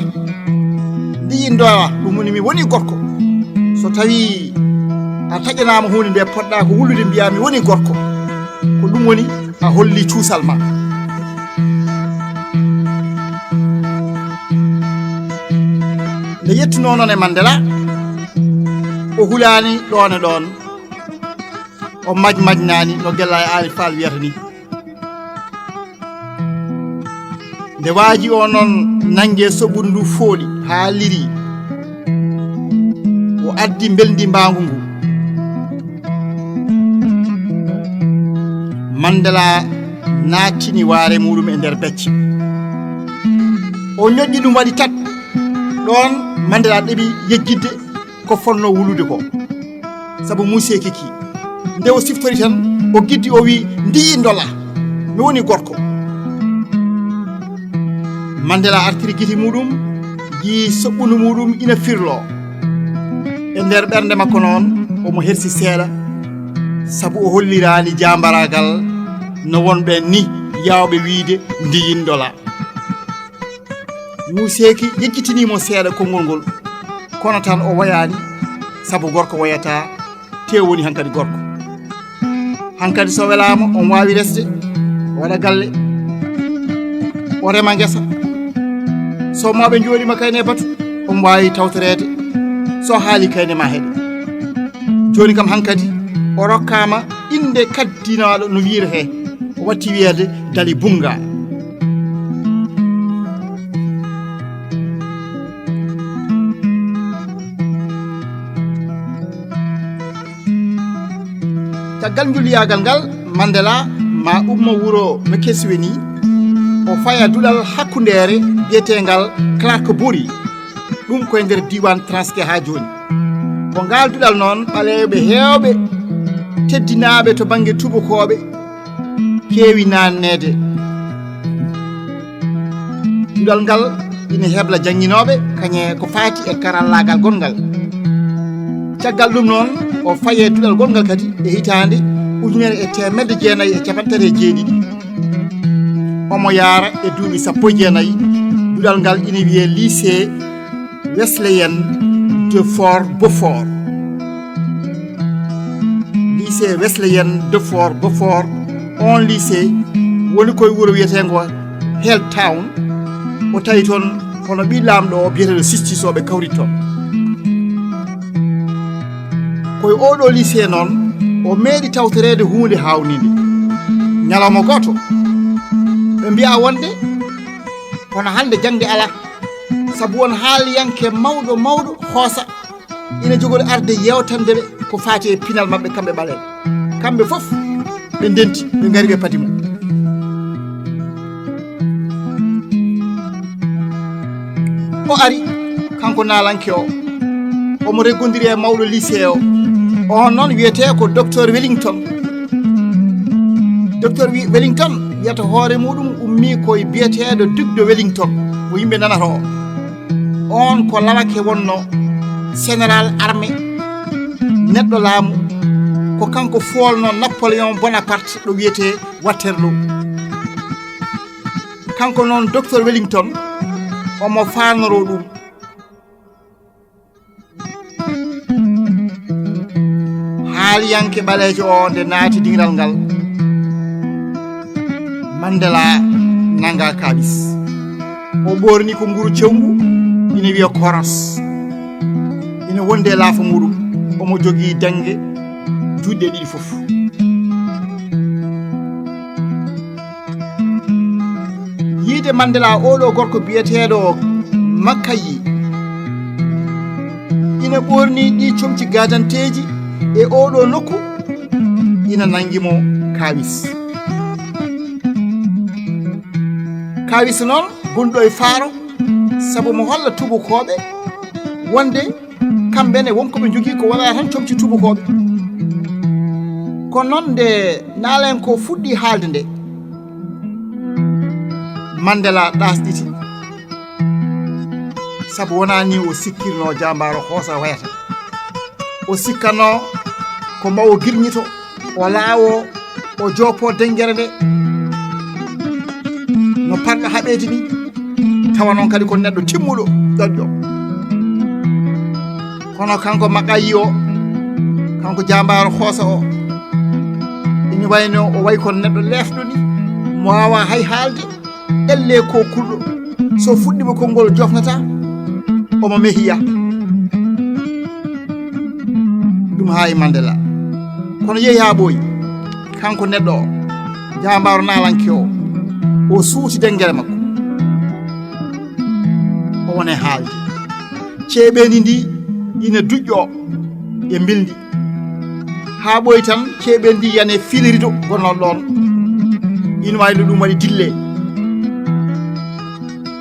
Ndiyi ndola." Ɗum woni, "Mi woni gorko." So tawii a taƴanaama huunde nde poɗɗa ko wullude, mbiya, "Mi woni gorko." Ko ɗum woni, a holli cuusal ma. Nde yettunoo noon e Mandela, o hulaani ɗoon e ɗoon, o maj-majnaani no Gellaajo Aali Faal wiyata ni. Nde waaji o noon nannge soɓundu ndu fooɗi haa liri, o addi mbelndi mbaangu ngu. Mandela naatini waare muɗum e nder becce. O ñoƴƴi ɗum waɗi tat. Ɗoon Mandela ɗeɓi yejjitde ko fotnoo wulude ko. Sabu Muse Kiki, nde o siftori tan, o giddi, o wi, "Ndiyi ndola. Mi woni gorko." Mandela artiri giti muɗum, yii soɓɓundu muɗum ina firloo. E nder ɓernde makko noon, omo hersi seeɗa, sabu o holliraani jaambaraagal no wonɓe ni yaawɓe wiyde, "Ndiyi ndola." Muuseeki yejjitini mo seeɗa konngol ngol, kono tan o wayaani, sabu gorko wayata, te woni hankadi gorko. Hankadi so welaama, omo waawi resde, o waɗa galle, o rema ngesa. So mawɓe njooɗiima kayne batu, omo waawi tawtoreede. So haali kayne ma heɗe. Jooni kam hankadi, o rokkaama innde kaddinaaɗo no wiyiretee. O watti wiyeede Dali Bunga. Caggal njulliyaagal ngal, Mandela ma ummo wuro Mekesweni, o faya duɗal hakkundeere biyeteengal Clark Buri. Ɗum koye nder diiwaan Transkei haa jooni. Ko ngaal duɗal noon, ɓaleeɓe heewɓe teddinaaɓe to bannge tuubakooɓe keewi naanneede. Duɗal ngal ina hebla jannginooɓe kañe ko faati e karallaagal gonngal. Caggal ɗum noon, o fayi e duɗal gonngal kadi e hitaande ujunere e teemedde jeenayi e cappanɗe tati e jeeɗiɗi. Omo yaara e duuɓi sappo e jeenayi. Duɗal ngal ina wiyee lycée Wesleyan de Fort Beaufort. Lycée Wesleyan de Fort Beaufort, oon lycée woni koye wuro wiyeteengo Hell Town. O tawi toon hono ɓii laamɗo o biyeteeɗo Sistis o ɓe kawriti toon. Koye oo ɗoo lycée noon, o meeɗi tawtoreede huunde haawniinde. Ñalawma gooto, ɓe mbiya wonde kono hannde jaŋde alaa, sabu won haaliyanke mawɗo mawɗo Xoosa ina jogori arde yeewtande ɓe ko faati e pinal maɓɓe kamɓe ɓaleeɓe. Kamɓe fof ɓe ndenti, ɓe ngari, ɓe padi mo. O ari, kanko naalanke o, omo reggondiri e mawɗo lycée o. On noon wiyetee ko Docteur Wellington. Docteur Wi-, Wellington wiyata hoore muɗum ummii ko e biyeteeɗo Duc de Wellington, mo yimɓe nanata o. On ko lawake wonno, général armée, neɗɗo laamu. Ko kanko fuwolno Napoléon Bonaparte ɗo wiyetee Waterloo. Kanko noon, Docteur Wellington, omo faanoro ɗum. Haaliyanke ɓaleejo o nde naati diŋral ngal, Mandela nanga kalis. O ɓoorni ko nguru cewngu, ina wiya koros. Ina wondi e laafa muɗum. Omo jogii daŋŋe juuɗe ɗiɗi fof. Yiide Mandela, oɗo gorko biyeteeɗo Makkayi, ina ɓoorni ɗi comci gadanteeji e oɗo nokku, ina nangi mo kaawis. Kaawis noon gonɗo e faaro, sabu mo holla tuubakooɓe wonde kamɓe ne won ko ɓe njogii ko wonaa tan comci tuubakooɓe. Kono noon, nde naalanke o fuɗɗi haalde nde, Mandela ɗaasɗiti, Sabu wonaa ni o sikkirnoo jaambaaro Hoosa wayata. O sikkanoo ko ma o girñito, o laawo, o joopo denngere nde. No parɗo haɓeede ni, tawa noon kadi ko neɗɗo timmuɗo, ƴoƴƴo. Kono kanko Maqa Yi o, kanko jaambaaro Hoosa o, ina wayno o wayi kono neɗɗo leefɗo ni, mo waawaa hay haalde, ellee ko kulɗo. So fuɗɗiima konngol jofnata, omo mehiya. Ɗum haa e Mandela. Kono yehi haa ɓooyi, kanko neɗɗo o, jaambaaro naalanke o, o suuti denngere makko. O woni e haalde. Ceeɓeendi ndi ina duƴƴoo e mbilndi. Haa ɓooyi tan, ceeɓeendi ndi yani e fiil rido gonnooɗo ɗoon. Ina waawi no ɗum waɗi dille.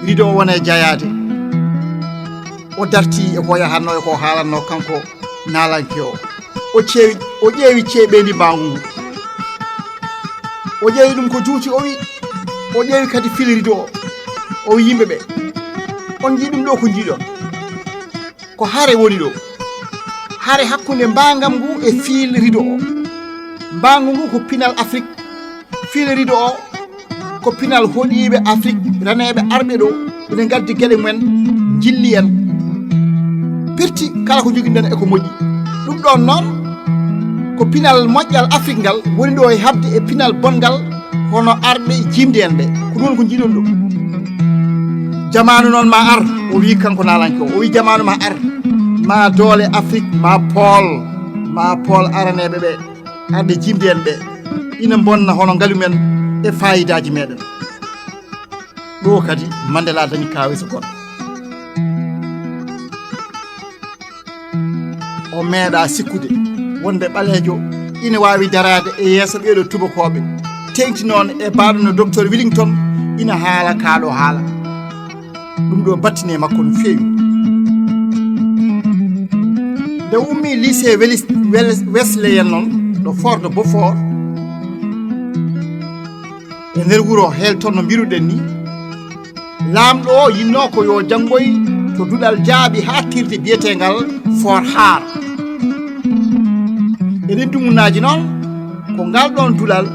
Rido o woni e jayaade. O dartii e ko yahatnoo e ko haalannoo kanko naalanke o. O ceewi, o ƴeewi ceeɓeendi mbaangu ngu. O ƴeewi ɗum ko juuti, o wi, o ƴeewi kadi fiil rido o. O wi yimɓe ɓe, "On njii ɗum ɗo ko njiiɗon? Ko hare woni ɗo. Hare hakkunde mbaangam ngu e fiil rido o. Mbaangu ngu ko pinal Afrik. Fiil rido o ko pinal hoɗiiɓe Afrik, raneeɓe arɓe ɗo, ina ngaddi geɗe mumen, njilli en. Pirti kala ko njoginɗen e ko moƴƴi. Ɗum ɗoon noon ko pinal moƴƴal Afrik ngal woni ɗo e haɓde e pinal bonngal hono arɓe jiimde en ɓe. Ko ɗum ko njiiɗon ɗo. Jamaanu noon ma ar," o wi kanko naalanke o. O wi, "Jamaanu ma ar, ma doole Afrik, ma pool, ma pool araneeɓe ɓe, arɓe jiimde en ɓe, ina mbonna hono ngalu men e faayidaaji meɗen." Ɗo kadi Mandela dañi kaaweso goɗɗo. O meeɗa sikkude wonde ɓaleejo ina waawi daraade e yeeso ɓeeɗo tubakooɓe, teeŋti noon e baaɗo no Docteur Willington ina haala kaa ɗo haala. Ɗum ɗo battini e makko no feewi. Nde o ummii lycée Welis-, Weles-, Wesleyen noon, ɗo Fort de Beaufort, e nder wuro Halton no mbiruɗen ni, laamɗo o yinnoo ko yo janngoy to duɗal jaaɓi haaɗtirde biyeteengal Fort Hare. E ɗin dumunnaaji noon, ko ngal ɗoon duɗal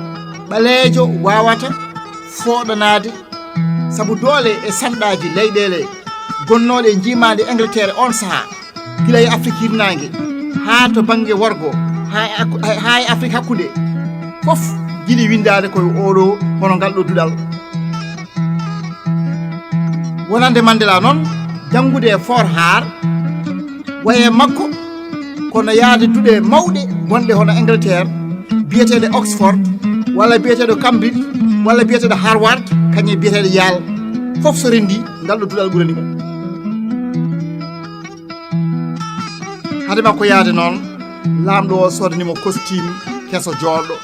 ɓaleejo waawata fooɗanaade, sabu doole e sanɗaaji leyɗeele gonnooɗe e njiimaandi Angleterre on sahaa, gila e Afrik hirnaange haa to bannge worgo, haa e hakku-, haa e Afrik hakkunde, fof njiɗi winndaade koye oɗo, hono ngal ɗo duɗal. Wonande Mandela noon, janngude e Fort Hare, waye makko, kono yahde duɗe mawɗe wonɗe hono Angleterre, biyeteeɗe Oxford, walla biyeteeɗo Cambridge, walla biyeteeɗo Harvard, kañum e biyeteeɗo Yale, fof so renndi, ngal ɗo duɗal ɓurani mo. Hade makko yahde noon, laamɗo o soodani mo costume keso jooɗɗo.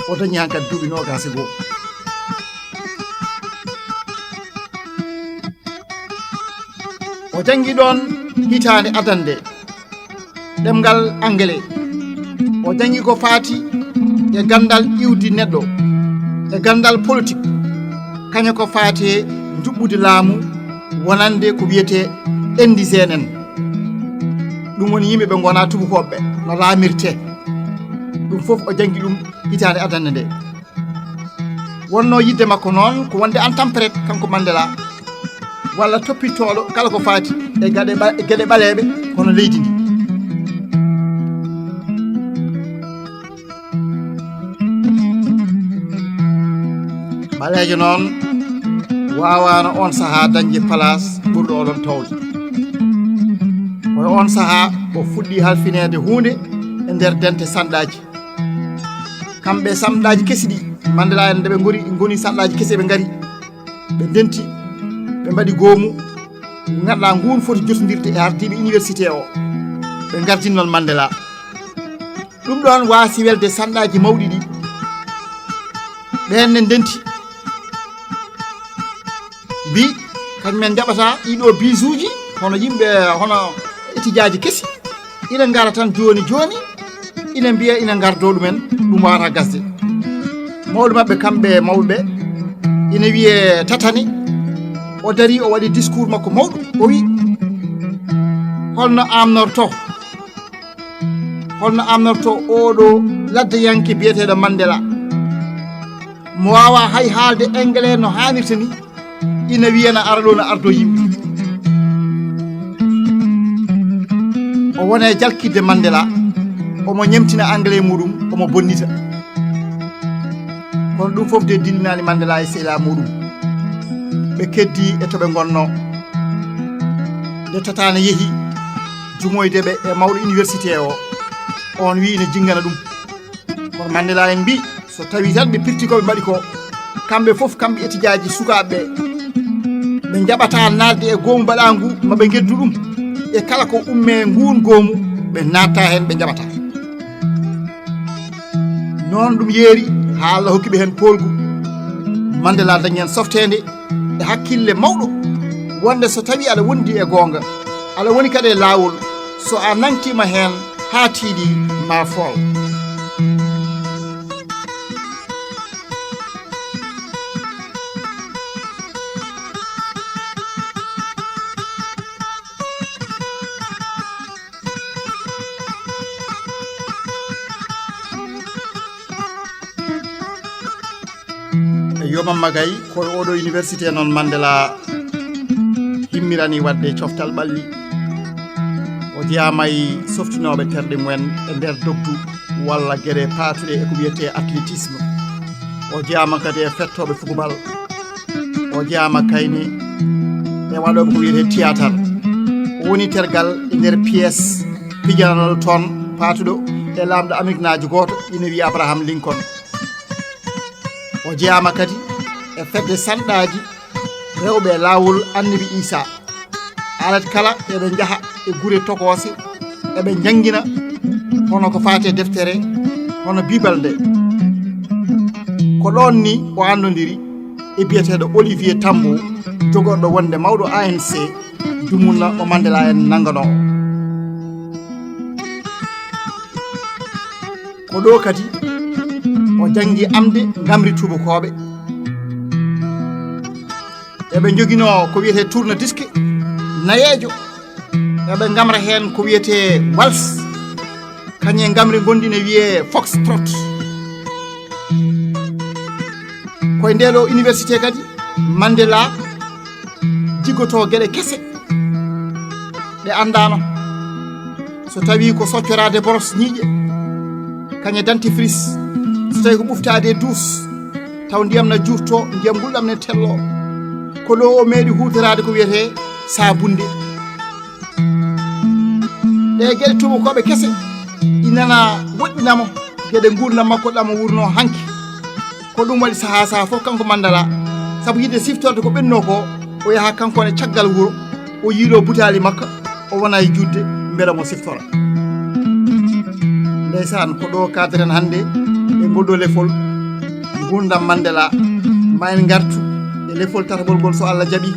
O dañi han kadi duuɓi noogaas e goo. O janngi ɗoon hitaande adannde, ɗemngal Angale. O janngi ko faati e ganndal iwdi neɗɗo, e ganndal politik, kañum ko faati e njuɓɓudi laamu wonande ko wiyetee indigène en. Ɗum woni yimɓe ɓe ngonaa tubakooɓe, no laamirtee. Ɗum fof o janngi ɗum hitaande adannde nde. Wonnoo yiɗde makko noon ko wonde interprète, kanko Mandela, walla toppitooɗo kala ko faati e gaɗe ɓa-, e geɗe ɓaleeɓe hono leydi ndi. Ɓaleejo noon waawaano oon sahaa dañde place ɓurɗo oɗon toowde. Kono oon sahaa o fuɗɗii halfineede huunde e nder dente sanɗaaji. Kamɓe sanɗaaji kesi ɗi, Mandela en nde ɓe ngoni, ngoni sanɗaaji kesi, ɓe ngari, ɓe ndenti, ɓe mbaɗi goomu, ngannduɗaa nguun foti jotondirde e ardiiɓe université o. Ɓe ngardini noon Mandela. Ɗum ɗoon waasi welde sanɗaaji mawɗi ɗi. Ɓeen ne ndenti. Mbi, kañum en njaɓata ɗiɗo bisuuji, hono yimɓe, hono etijaaji kesi. Ina ngara tan jooni jooni, ina mbiya ina ngardoo ɗumen, ɗum waawata gasde. Mawɗo maɓɓe kamɓe mawɓe ɓe, ina wiyee Tatani. O darii, o waɗi discours makko mawɗo, o wi: "Holno amnorto, holno amnorto oɗo laddeyanke biyeteeɗo Mandela, mo waawa hay haalde anglais no haanirta ni, ina wiyana ara ɗo no ardo yimɓe?" O woni e jalkitde Mandela, omo ñemtina anglais muɗum, omo bonnita. Kono ɗum fof de dillinaani Mandela e sehilaa muɗum. Ɓe keddii e to ɓe ngonnoo. Nde tataane yehi jumoyde ɓe e mawɗo université o, oon wii ina jinngana ɗum. Kono Mandela en mbii, so tawii tan ɓe pirti ko ɓe mbaɗi ko, kamɓe fof, kamɓe etijaaji sukaaɓe ɓe, ɓe njaɓataa naatde e goomu mbaɗaangu, ma ɓe ngeddu ɗum. E kala ko ummee nguun goomu, ɓe naatta heen, ɓe njaɓataa. Noon ɗum yeeri haa Allah hokki ɓe heen poolgu. Mandela dañi heen softeende e hakkille mawɗo, wonde so tawii aɗa wondi e goonga, aɗa woni kadi e laawol, so a nangtiima heen haa tiiɗi, ma fool. E Yomam Magay, ko e oɗo université noon Mandela himmirani waɗde coftal ɓalli. O jeyaama e softinooɓe terɗe mumen e nder dogdu walla geɗe paatuɗe e ko wiyetee athlétisme. O jeyaama kadi e fettooɓe fukubal. O jeyaama kayne e waɗooɓe ko wiyetee théâtre. O woni tergal e nder pièce pijananol toon paatuɗo e laamɗo Ameriknaajo gooto ina wiyee Abraham Lincoln. O jeyaama kadi e fedde sanɗaaji rewɓe e laawol Annabi Iisaa. Alat kala eɓe njaha e gure tokoose, eɓe njanngina hono ko faati e deftere, hono Biibal nde. Ko ɗoon ni o anndondiri e biyeteeɗo Olivier Tambo, jogorɗo wonde mawɗo A N C, dumunna mo Mandela en nannganoo. Ko ɗo kadi o janngi amde ngamri tuubakooɓe. Eɓe njoginoo ko wiyetee tourne-disque nayeejo. Eɓe ngamra heen ko wiyetee waltz. Kañum e ngamri ngonɗi ne wiyee foxtrot. Ko e ndee ɗoo université kadi Mandela jiggotoo geɗe kese ɗe anndaano. So tawii ko soccoraade boros ñiiƴe, kañum e dentifrice, so tawii ko ɓuftaade e duus, taw ndiyam na juurtoo, ndiyam ngulɗam ne telloo. Ko ɗo o meeɗi huutoraade ko wiyetee saabunde. Ɗee geɗe tuubakooɓe kese ina na woɗɗina mo geɗe nguurndam makko ɗam o wuurnoo hanki. Ko ɗum waɗi sahaa sahaa fof kanko Mandela, sabu yiɗde siftorde ko ɓennoo ko, o yaha kanko ne caggal wuro, o yiiloo butaali makka, o wona e juutde mbela mo siftora. Ndeysaan, ko ɗo kaaderen hannde e ngol ɗo lefol, nguurndam Mandela. Ma en ngartu e lefol tataɓol ngol so Allah jaɓi.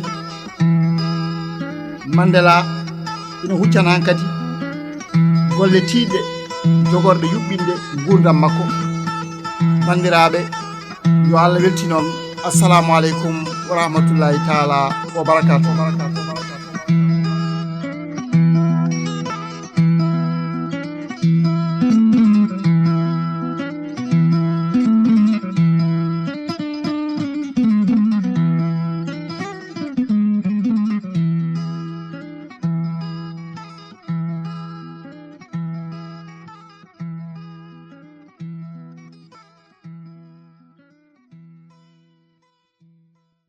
Mandela ina huccana hankadi golle tiiɗɗe jogorɗe yuɓɓinde nguurndam makko. Banndiraaɓe, yo Allah weltin on. Assalamu aleykum wa rahmatullahi taala wa barakatuh.